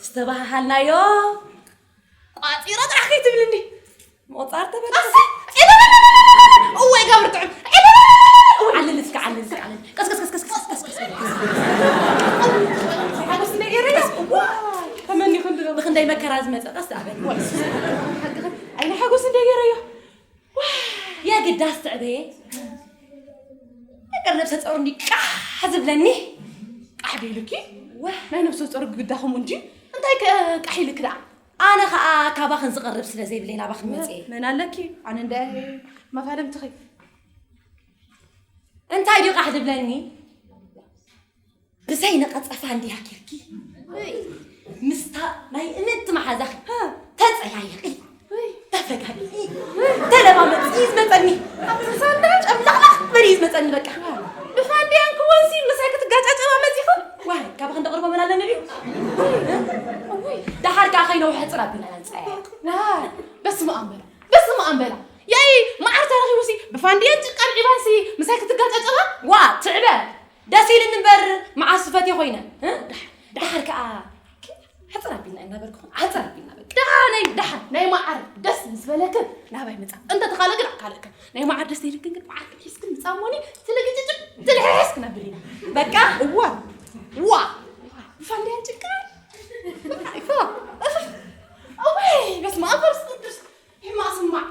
ዝተባሃሃልናዮ ቋጺረ ጥራሕ ከይትብልኒ። ምቑጻር ተበላሽ። ኣሰይ! ኢለለለለለለ! እወ ይገብር ጥዑም። ኢለለለለለ! እወ። ዓልል እስከ፣ ዓልል እስከ፣ ዓልል። ቀስ፣ ቀስ፣ ቀስ። ሓጎስ ነገር እያ። እዋ! ተመኒኹ እንድሮ። ብኽንደይ መከራ ዝመጸ ቀስ ደኣ በል። ሓቅኺ። ኣይነ ሓጎስ ነገር እያ። የግዳስ ትዕበየ። ነገር ነብሰ ጾር እንዲ ቃሕ ዝብለኒ። ቃሕ ዶ ኢሉኪ? ወ። ናይ ነብሰ ጾር ግዳ ከምኡ እንዲ። እንታይ ከ ቃሕ ኢልክ ደኣ? ኣነ ኸኣ ካባኽን ዝቐርብ ስለ ዘይብለይ ናባኽን መጽየ። መን ኣለኪ? ኣነ እንደ መፋለምትኺ። እንታይ ድዩ ቃሕ ዝብለኒ? ብዘይ ነቐጸፋ እንድያ ጌርኪ። ምስታ ናይ እምንቲ መሓዛኺ ተጸያየቒ፣ ተፈጋጊ፣ ተለማመጺ እዩ ዝመጸኒ። ኣብ ሳንዳ ጨምላቕላቕ በሊ እዩ ዝመጸኒ በቃ። ብፋንድያን ክወንሲ ምሳይ ክትጋጫጨባ መጺኹ? ዋይ፣ ካባኺ እንደቕርቦ መን ኣለኒ ድዩ? ደሓር ከኣ ከይነውሐ ጽር ኣቢልና ኢና ንጸያየቕ። ዋይ፣ በስመ ኣብ በላ፣ በስመ ኣብ በላ። ያይ፣ መዓር ተረኺቡሲ ብፋንድያን ጭቃን ዒባንሲ ምሳይ ክትጋጫጨባ? ዋ፣ ትዕበ! ደስ ኢልኒ እምበር መዓስ ፈትየ ኮይነ። እ? ደሓር፣ ደሓር ከኣ ሕጽር ኣቢልና ኢና በልኩኹም። ሕጽር ኣቢልና በቃ። ደሓር ናይ፣ ደሓር ናይ መዓር ደስ ምስ በለክን ናባይ ምጻ። እንተ ተኻለ ግን ኣካልክን። ናይ መዓር ደስ ኢልክን ግን መዓር ሒዝክን ምጻ እሞኒ ትልግጭጭ ትልሕሕስ ክነብል ኢና። በቃ? እዋ፣ እዋ። ብፋንድያን ጭቃ። እዋ፣ እዋ። እወይ፣ በስመ ኣብ መንፈስ ቅዱስ። ሕማቕ ስማዕ።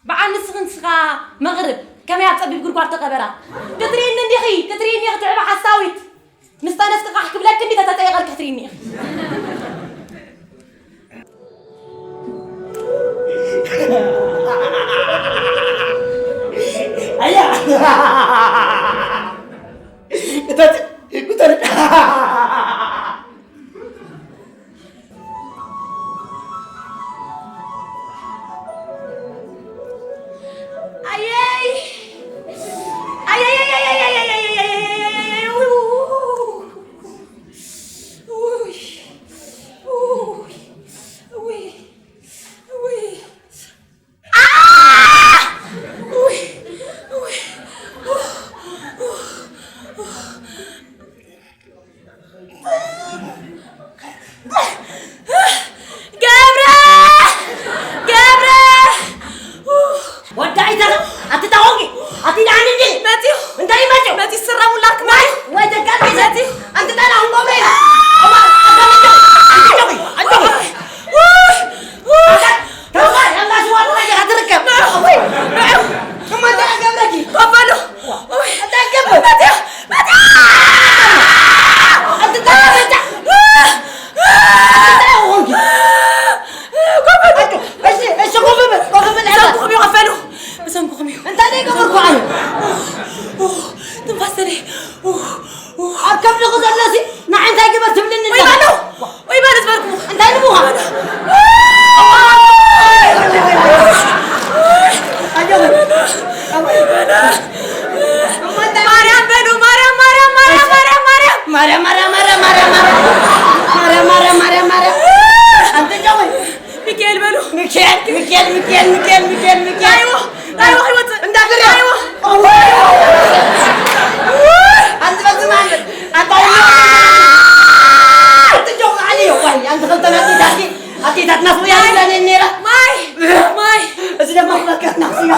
በዓል ንስኺ ንስኻ መቕርብ፣ ከመይ ኣብ ጸቢብ ጉድጓድ ተቐበራ። ክትርእይኒ እንዲኺ፣ ክትርእይኒ ኢኺ ትዕበ ሓሳዊት። ምስታ ነስኪ ቃሕ ክብለኪ እንዲ ተተጸየቐልኪ ክትርእይኒ ኢኺ። ኣያ! ክተት-፣ ክተት-፣ ኣቲ ደኣ ንዲ መጺኡ። እንታይ መጺኡ? መጺኡ ዝስረሙላ ክመ- ወይ ደጋል መጺኡ። ኣንቲ ጣና ሁን ጎብሬ። ተማሪ ኣላ ዝዋሉ ነገር ኣትርከብ። እሞ እንታይ ገብረኪ? ከፈሉ። እንታይ ገብር? መጺኡ። መጺኡ። ኣንቲ ጣና መጻ። ኣንቲ ጣና ሆንኪ። ከፈሉ። እሺ፣ እሺ፣ ኮፍ በል፣ ኮፍ በል። ብሰንኩኹም እዩ ከፈሉ። ብሰንኩኹም እዩ። እንታይ ደይ ገበርኩ ኣነ? ትንፋስ ተለይ። ኣብ ከብድኹ ዘሎሲ ንዓይ እንታይ ግበር ትብልኒ ወይ ኣለኻ? ባዶ፣ ወይ ባዶ ዝበልኩ። እንታይ ንምዃን? ኣጆኹም። ማርያም በሉ፣ ማርያም፣ ማርያም፣ ማርያም፣ ማርያም፣ ማርያም። ማርያም፣ ማርያም፣ ማርያም፣ ማርያም። ኣንተ ጆይ። ሚካኤል በሉ። ሚካኤል፣ ሚካኤል፣ ሚካኤል፣ ሚካኤል፣ ሚካኤል፣ ሚካኤል። ራይዎ፣ ራይዎ ይወፅእ። እንዳገርያ። ራይዎ። ኣንተ በዚ ማለት፣ ኣንተ ኣይሞ-፣ ኣንተ ጆ፣ ዓሊ፣ ዋይ፣ ኣንተ ኸልተ ናት ዳኪ፣ ኣዴታት ናት ወያ ይብላኒ ነይራ። ማይ፣ ማይ። እዚ ድማ ክበልካ ናት ስጋ።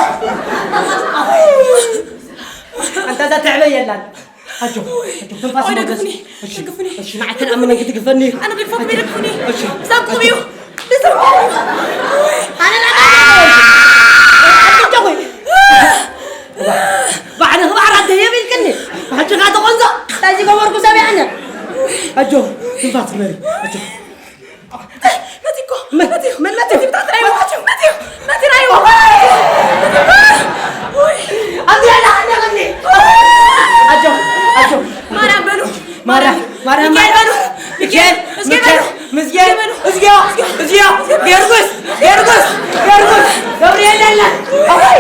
ኣንተ እዛ ትዕበ የላን። ኣጆ፣ ኣጆ፣ ትንፋስ ወይ ሞገስ። ደግፉኒ፣ እሺ፣ ደግፉኒ። እሺ፣ ንዓይ ተኣምነን ክትግፈኒ። ኣነ ክግፈኩም እዩ፣ ደግፉኒ። እሺ። ብሳንኩም እዩ። ብሳንኩም እዩ። ኣነ ላ-፣ ኣጆ፣ ወይ። ባዕልኺ ባዕላ ደየብ ኢልክኒ። ሕጂ ኻ ተቆንዞ። ታዚ ገበርኩ ሰብ ያነ። ኣጆ፣ ትንፋስ መሪ። ኣጆ። መቲኮ፣ መን፣ መቲዮ፣ መን መቲዮ? መቲዮ፣ መቲዮ፣ መቲዮ፣ መቲዮ፣ መቲዮ፣ መቲዮ። ኣንቲ ያለ ኣነ ገኒ። ኣጆ፣ ኣጆ። ማርያም በሉ። ማርያም፣ ማርያም፣ ሚካኤል በሉ። ሚካኤል፣ እስኪ ሚካኤል፣ በሉ። ምስጌ፣ እስኪ በሉ። እዝጊዮ፣ እዝጊዮ፣ ጊዮርጊስ፣ ጊዮርጊስ፣ ጊዮርጊስ፣ ገብርኤል ያለ። ኣወይ፣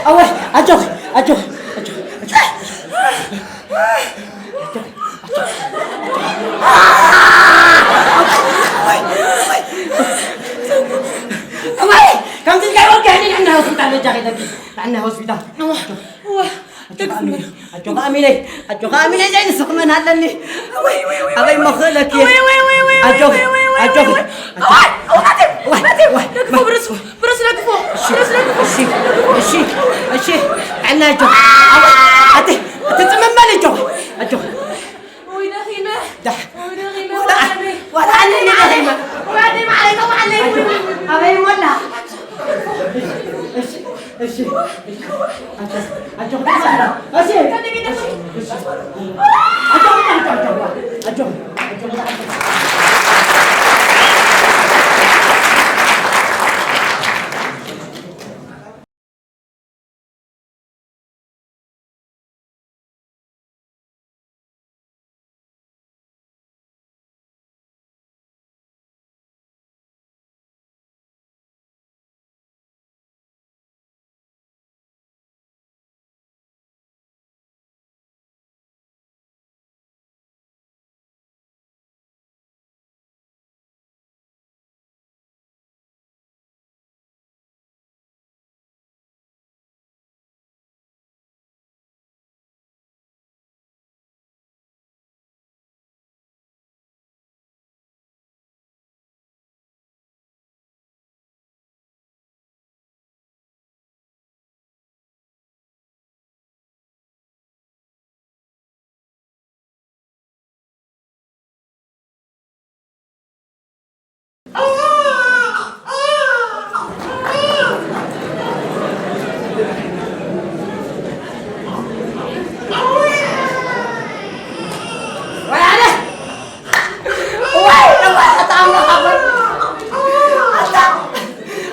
ኣወይ፣ ኣጆ፣ ኣጆ፣ ኣጆ፣ ኣጆ። እዋይ! ከምዚ ኢልካ ይወግሐኒ፣ ንዕና ሆስፒታል በጃኺ ደጊ፣ ንዕና ሆስፒታል። እዋ፣ እዋ፣ ኣጆኻ ኣሚነይ፣ ኣጆኻ ኣሚነይ፣ ኣጆኻ ኣሚነይ፣ ዘይንስኽ መን ኣለኒ? እዋይ፣ እዋይ፣ እዋይ፣ ኣበይ እዋይ። መኽእለኪ? እዋይ፣ እዋይ፣ እዋይ፣ እዋይ፣ ኣጆኺ፣ እዋይ፣ እዋይ፣ ኣጆኺ። እዋይ፣ እዋይ፣ እዋይ፣ እዋይ፣ እዋይ፣ እዋይ፣ እዋይ፣ እዋይ፣ እዋይ፣ እዋይ። እግፎ ብረሱ፣ ብረሱ ለግፎ፣ ብረሱ ለግፎ። እሺ፣ እሺ፣ እሺ። ጥዕና ኣጆኺ። ኣቲ፣ ኣቲ ጽመም በል ኣጆኺ፣ ኣጆኺ። ወይ ደኺመ። ዳሕ። ወይ ደኺመ፣ ዋላ፣ ዋላ ኣነ ደኺመ። ወይ ኣደይ ማዓረይ፣ ተባዓለይ። ኣበይ ሞላ? እሺ፣ እሺ፣ እሺ። ኣጆ፣ ኣጆ፣ እሺ።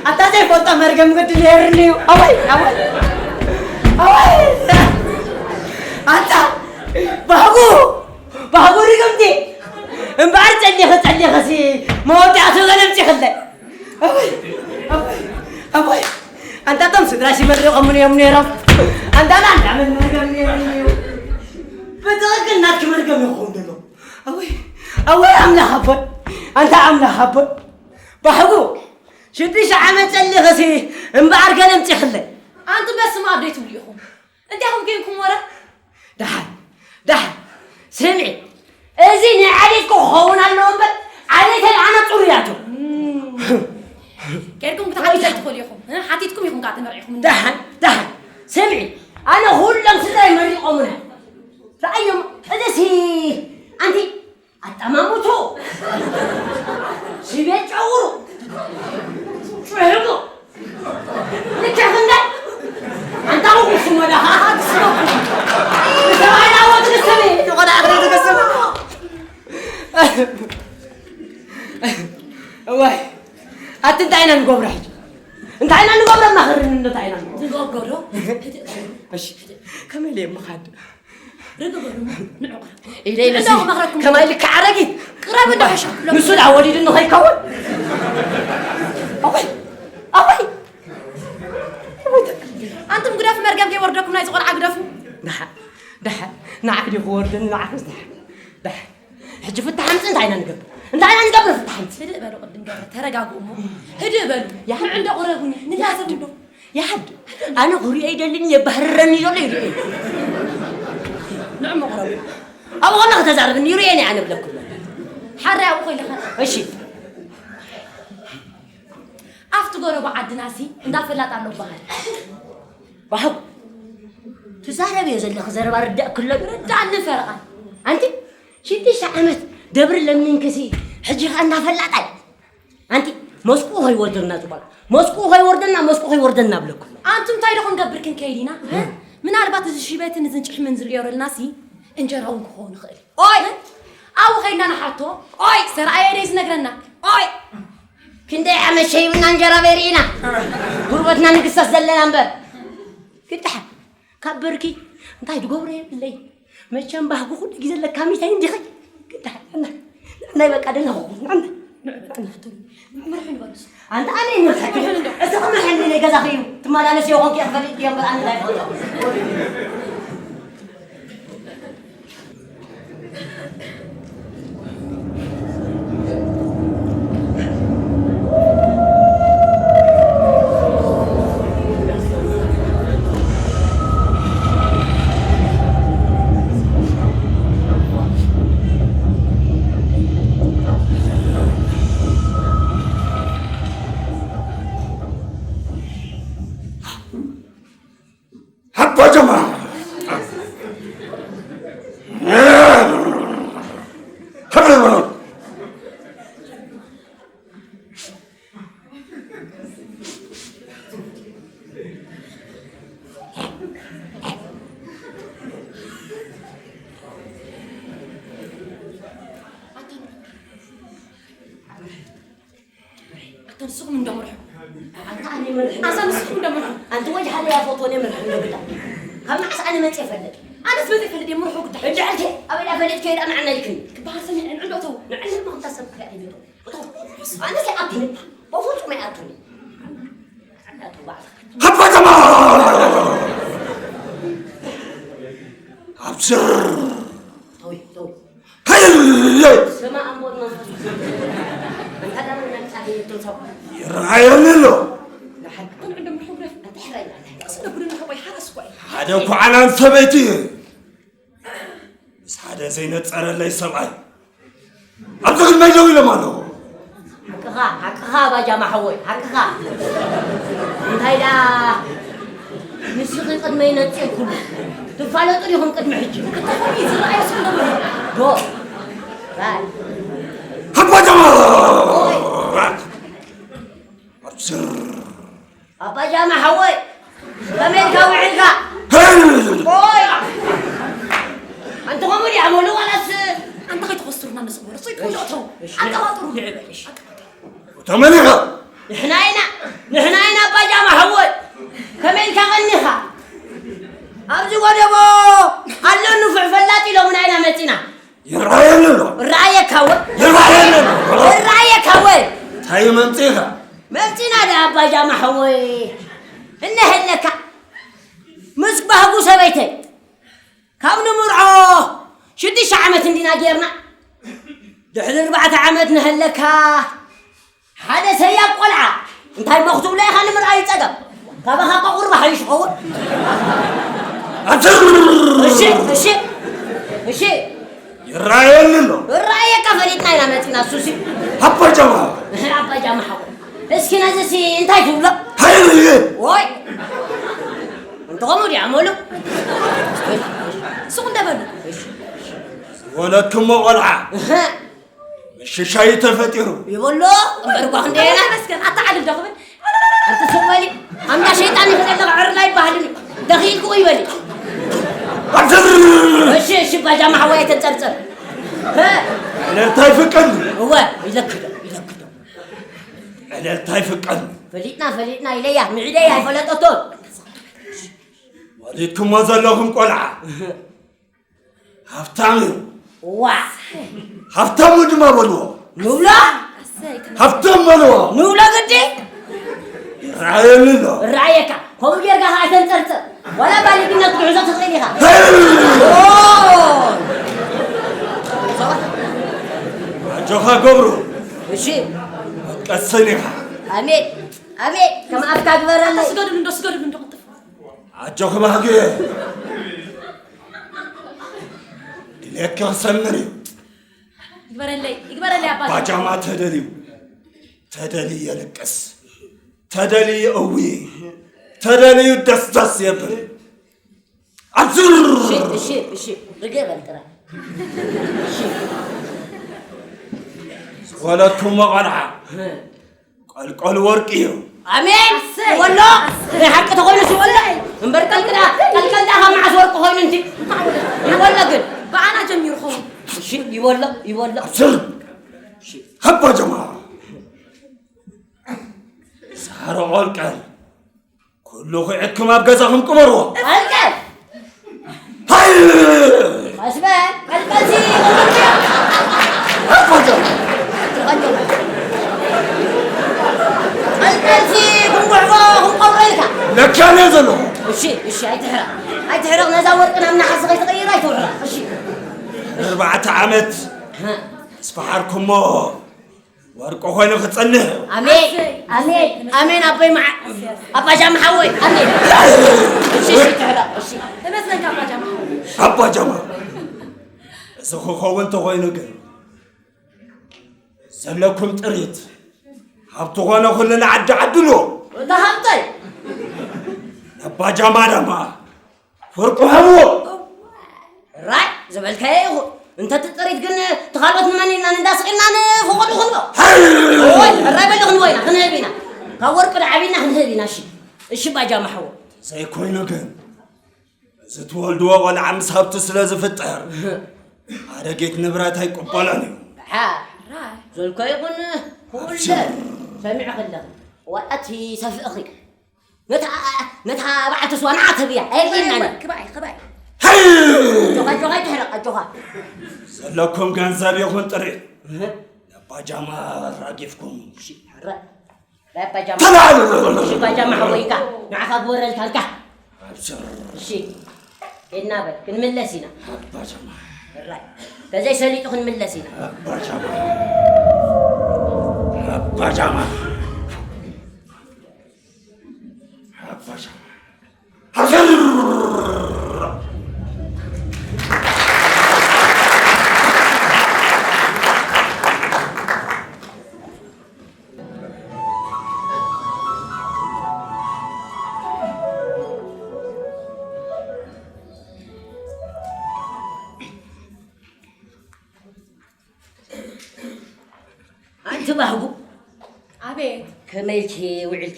ኣታ ዘይፈልጦ መርገም ግዲ ነይርኒ እዩ። ኣወይ፣ ኣወይ፣ ኣወይ። ኣታ ባህጉ፣ ባህጉ ርግምቲ። እምበኣር ጸሊኸ፣ ጸሊኸ ሲ መወዳእቱ ገለ ኣምጺኽለይ። ኣቦይ፣ ኣቦይ፣ ኣቦይ። ኣንታ እቶም ስድራ ሲመርቖምኒ እዮም ነይሮም። ኣንታ ና እንዳመን መርገም ነይሩ እዩ። ብትኽክል ናትኪ መርገም ይኸውን ዘሎ። ኣቦይ፣ ኣቦይ ኣምላኽ ኣቦይ። ኣንታ ኣምላኽ ኣቦይ። ባሕጉ፣ ሽዱሽተ ዓመት ጸሊኸሲ እምበኣር ገለ ኣምጺኽለይ። ኣንቱም በስመ ኣብ ደይትብሉ ኢኹም። እንታይ ኢኹም ጌርኩም ወረ? ደሓን፣ ደሓን። ስምዒ፣ እዚ ናይ ዓሌት ክኸውን ኣለዎ እምበር፣ ዓሌት ኣይኮነን ጽሩያቱ። ኬድኩም ክትሓትቱ ኣይትኽእሉ ኢኹም። እ? ሓቲትኩም ኢኹም ከዓ ተመርዒኹም። ደሓን፣ ደሓን። ስምዒ፣ ኣነ ኩሎም ስድራይ መሪቖምና። ረኣዮም፣ እዚሲ ኣንቲ ኣጠማምቱ፣ ሽቤት ጨውሩ፣ ጭሕሙ፣ ልክዕ ክንደይ ኣንታ ርጉስ እሞ ደኣ ትስበኩ። ንሰብኣይ ላወት ንስቢ፣ ንቆልዓ ክትስቢ። እዋይ፣ ኣቲ እንታይ ኢና ንገብሮ ሕጂ? እንታይ ኢና ንገብሮ? ማኽርኒ፣ እንታይ ኢና ንገብሮ? ንገብሮ ዶ? እሺ፣ ከመይ ኢለ እየ ምኻድ? ርግበሉ፣ ንዑ ቅረቡ። ኢለ፣ ኢለ፣ ንዑ፣ መኽረኩም። ከማይ ልክዕ ኣረጊት። ቅረብ እንዶ ሓሻ። ንሱ ደኣ ወሊዱኒ ከይከውን? ኣወይ፣ ኣወይ። ኣንቱም ግደፉ፣ መርገም ከይወርደኩም ናይዚ ቆልዓ ግደፉ። ደሓን፣ ደሓን። ንዓኺ ድዩ ክወርደኒ፣ ንዓኺስ ደሓን፣ ደሓን። ሕጂ ፍታሕ ኣምጽእ፣ እንታይ ኢና ንገብር? እንታይ ኢና ንገብር ፍታሕ ኣምጽእ? ህድእ በሉ ቅድም ገለ፣ ተረጋግኡ እሞ። ህድእ በሉ። ይሓድ። ንዑ እንዶ ቅረቡኒ፣ ንላዘብ እንዶ። ይሓድ። ኣነ ክሪኦ ይደልን የባህርረኒ ዘሎ ይሪኦ። ንዑ እሞ ቅረቡ። ኣብኡ ከሎ ከተዛርብኒ ይሪኤኒ ኣነ ብለኩም። ሓራይ ኣብኡ ኮይልኻ። እሺ። ኣብቲ ጎረቦ ዓድናሲ እንዳ ፈላጥ ኣሎ በሃል። ባህጉ፣ ትዛረብዮ ዘለኺ ዘረባ ርዳእ ክሎ ዶ? ርዳእኒ ፈረቓ። ኣንቲ ሽዱሽተ ዓመት ደብሪ ለሚንክሲ፣ ሕጂ ኸኣ እንዳ ፈላጣይ። ኣንቲ መስኩ ከይወርደና፣ ጽባል መስኩ ከይወርደና፣ መስኩ ከይወርደና ብለኩም። ኣንቱም እንታይ ዶ ክንገብር ክንከይድ ኢና? እ? ምናልባት እዚ ሽበትን እዝን ጭሕምን ዝርእዮ ረልናሲ እንጀራ እውን ክኸውን ይኽእል እዩ። ኦይ! ኣብኡ ከይድና ንሓቶ። ኦይ! ዝተረኣየ ደይ ዝነግረና። ኦይ! ክንደይ ዓመት ሸይብና እንጀራ በይርኢና። ጉርበትና ንግሰስ ዘለና እምበር። ግዳሕ ካብ በርኪ እንታይ ትገብሮ የብለይ። መቸም ባህጉ ኩሉ ግዜ ለካሚታይ እንዲኺ። ግዳሕ ናይ በቃ ደለኹ። ንዕና። ንዕና። ኣንተ ኣነ ይመርሐክ። እዚ ክመርሐኒ ናይ ገዛኺ እዩ። ትመላለስ ይኾንኪ እየ ክፈልጥ እየ እምበር ኣነ እንታይ ይፈልጦ። ሓባ ጀማ። ኣታ ንስኹም እንዶ ምርሑ። ኣንታ ኣነ ይመርሕ። ኣንታ ንስኹም እንዶ ምርሑ። ኣንቲ ወጅ ሓደ ያፎቶ እኔ ምርሕ እንዶ ግዳ። ካብ መዓስ ኣነ መጽየ ፈልጥ? ኣነስ መጽየ ፈልጥ እየ ምርሑ ግዳ። እንደ ኣንተ ኣበይ ዳ ፈልጥ ከይዳ መዓና ይልክኒ። ክበሃል ሰሚዐ ንዕንዶ እተው። ንዕንዶ ማ ክምታ ሰብ ክሪኣ ይመጡ። እተው። ኣነስ ይኣቱኒ። በፍጹም ኣይኣቱኒ። ኣቱ ባዕልኻ። ሃባ ጀማ! ኣብስር! ተው፣ ተው። ከይለይ! ስማ ኣምቦት መንፈስ ቅዱስ። እንተ ደኣ መምጻእቲ ይትንሳው። ይረኣየኒ ኣሎ። ንሓቂ። ኣንተ ሕራይ። ኣስነብሩ ንሕቆይ ሓረስ ኳይ። ሓደ ኳዕላን ሰበይቲ። ምስ ሓደ ዘይነጸረለይ ሰብኣይ። ኣብዚ ቅድመይ ደው ኢሎም ኣለዉ። ሓቅኻ፣ ሓቅኻ ባጃማ ሓወይ፣ ሓቅኻ። እንታይ ደኣ ንስኺ ቅድመይ ነጺርኩሉ። ትፋለጡ ዲኹም ቅድሚ ሕጂ? ክትኾኒ ዝረኣየ ስም ደብሩ። ዶ። ራይ። ሓባ ጃማ! ኦይ። ኣብስር። ኣባ ጃማ ሓወይ፣ ከመይ ኢልካ ውዒልካ? ሄይ! ኦይ! ኣንቲ ከምኡ ድያ መሉ ዋላስ? ኣንታ ከይትኸስሩና ንስወር፣ እሱ ይኮሎ እተው። እሺ፣ ኣቀባጥሩ። ንዕበል፣ እሺ። ተመሊኻ? ንሕና ኢና፣ ንሕና ኢና ኣባ ጃማ ሓወይ። ከመይ ኢልካ ቀኒኻ? ኣብዚ ጎደቦ ኣሎ ንፉዕ ፈላጥ ኢሎምና ኢና መጺና። ይረኣየኒ ኣሎ። እረኣየካ ወ-፣ ይረኣየኒ ኣሎ። እረኣየካ ወ-፣ እንታይ መምጺእኻ? መምጺና ደኣ ኣባ ጃማ ሓወይ። እነሀለካ። ምስ ባህጉ ሰበይተይ። ካብ ንምርዖ ሽዱሽተ ዓመት እንዲና ጌርና። ድሕሪ ኣርባዕተ ዓመት ነሀለካ። ሓደ ሰያብ ቆልዓ እንታይ እሞ ክትብሎ ኢኻ ንምርኣዩ ጸገም። ካባኻ እኮ ቁሩብ ሓይሽ ይኸውን። ኣትር! እሺ፣ እሺ፣ እሺ። ይረኣየኒ ኣሎ። እረኣየካ ፈሊጥና ኢና መጺና እሱሲ። ኣባ ጃማ። እህ፣ ኣባ ጃማ ሓው። እስኪ ነዚሲ እንታይ ትብሎ? ሃይ! ወይ! እንተ ኸምኡ ወለድኩሞ ቆልዓ እህ፣ ምሽሻይ ተፈጢሩ። ይበሎ እምበር እኳ ክንደየና። ተመስገን፣ ኣታ ዓልል ዶ ክብል? ኣንቲ ስቕ በሊ። ኣምዳ ሸይጣን እዩ ዘለኻ፣ ዕርላ ይበሃል እዩ። ደኺልኩ ይበሊ። ኣትር! እሺ፣ እሺ፣ ባጃማ ሓወይ ተንጸርጸር። እ? ዕለልታ ይፍቀድ። እወ፣ ኢለክዶ፣ ኢለክዶ። ዕለልታ ይፍቀድ። ፈሊጥና፣ ፈሊጥና ኢለያ፣ ምዒደያ ኣይፈለጠቶን። ወሊድኩሞ ዘለኹም ቆልዓ ሃብታም እዩ። ዋ! ሃብታሙ ድማ በልዎ። ንብሎ? ሃብታም በልዎ። ንብሎ ግዲ? ይረኣየኒ ኣሎ። ራእየካ። ከምኡ ጌርካ ኸዓ ኣይተንጸርጽር። ዋላ ባልግነት ጉዕዞ ትኽእል ኢኻ። ሄይ! ኦ! ኣጆኻ ገብሩ። እሺ። ቀስን ኢኻ። ኣሜን። ኣሜን። ከም ኣፍካ ግበረለይ። ስገዱሉ እንዶ፣ ስገዱሉ እንዶ፣ ቅልጥፍ። ኣጆኺ ባህጊ። ድሌትኪ ክሰምር እዩ። ይግበረለይ፣ ይግበረለይ ኣባ። ባጃማ ተደልዩ፣ ተደልዩ የልቅስ፣ ተደልዩ እዊ፣ ተደልዩ ደስ ደስ የብል። ኣዝር! እሺ፣ እሺ፣ እሺ። ርግእ በል ጥራይ። እሺ። ወለድኩሞ ቆልዓ። ቀልቀል ወርቂ እዩ። ኣሜን። ኣሰይ። ይወሎ። ኣሰይ። ናይ ሓቂ ተኾይኑ ይወሎ። እምበር ቀልቅዳ፣ ቀልቀልዳ ካብ መዓስ ወርቂ ኮይኑ እንዲ? ይወሎ ግን። ብኣና ጀሚሩ ኸውን። እሺ፣ ይወሎ፣ ይወሎ። ኣብስር። እሺ። ሃባ ጀማ። ሳሮ ቆልቀል። ኩሉ ኺዕኩም ኣብ ገዛኹም ቅበርዎ። ቀልቀል። ሃይ! ቀስ በል፣ ቀልቀልሲ። ሃባ ጀማ። ቀልቀልሲ ክንጉሕፎ ክንቀብሮ ኢልካ። ለካ እየ ዘለኹ። እሺ፣ እሺ፣ ኣይትሕረቕ። ኣይትሕረቕ፣ ነዛ ወርቂ ናብ ነሓስ ከይትቕይራ ኣይትውዕራ። እሺ። ኣርባዕተ ዓመት ሃ። ኣስፈሓርኩሞ ወርቂ ኮይኑ ክጸንሕ። ኣሜን፣ ኣሜን፣ ኣሜን፣ ኣቦይ መዓ-፣ ኣባ ጃም ሓወይ፣ ኣሜን። እሺ፣ እሺ፣ ትሕረቕ፣ እሺ። ተመስገን ኣባ ጃም ሓወይ። ኣባ ጃማ፣ እዚ ክኸውን ተኾይኑ ግን ዘለኩም ጥሪት፣ ሃብቲ ኾነ ኩሉ ንዓዲ ዓድሎ። እታ ሃብተይ። ነባ ጃማ ዳማ ፍርቁ ሃብዎ። ራይ ዝበልካዮ ይኹን። እንተ እቲ ጥሪት ግን እቲ ካልኦት ንመን ኢልና ንንዳስቕ ኢልና ንፍቐዱ ክንቦ። ሃይ! ኦይ፣ ራይ በሉ ክንቦ ኢና፣ ክንህብ ኢና። ካብ ወርቂ ንዓቢ ኢና ክንህብ ኢና፣ እሺ። እሺ፣ ባጃማ ሓዎ። ዘይኮይኑ ግን፣ እዚ ትወልድዎ ቆልዓ ምስ ሃብቲ ስለ ዝፍጠር፣ ኣረጊት ንብረት ኣይቅበሎን እዩ። ሓ፣ ራይ። ዘልኮ ይኹን፣ ኩለ ኣብሽር። ሰሚዑ ከለኺ፣ ዋላ እቲ ሰፍእኺ። ነታ፣ ነታ በዓልቲ ስዋ ንዓ ተብያ፣ ኣየድልየናን እዩ። ክባይ፣ ክባይ። ሃይ! ኣጆኻ፣ ኣጆኻ፣ ኣይትሕረቕ፣ ኣጆኻ። ዘለኩም ገንዘብ ይኹን ጥሪት፣ እህ። ነባ ጃማ ራጊፍኩም። እሺ፣ ሕረ። ነባ ጃማ። ተላል! እሺ፣ ባጃማ ሓወይካ፣ ንዓኻ ግበረልካ፣ ኣልካ። ኣብሽር። እሺ፣ ኬድና በል፣ ክንምለስ ኢና። ነባ ጃማ። ሕራይ። ተዘይሰሊጡ ክንምለስ ኢና። ነባ ጃማ። ነባ ጃማ። ሓፋሽ። ሓፍር! ኣንቲ ባህጉ፣ ኣቤት። ከመይ ኢልኪ ውዒልኪ?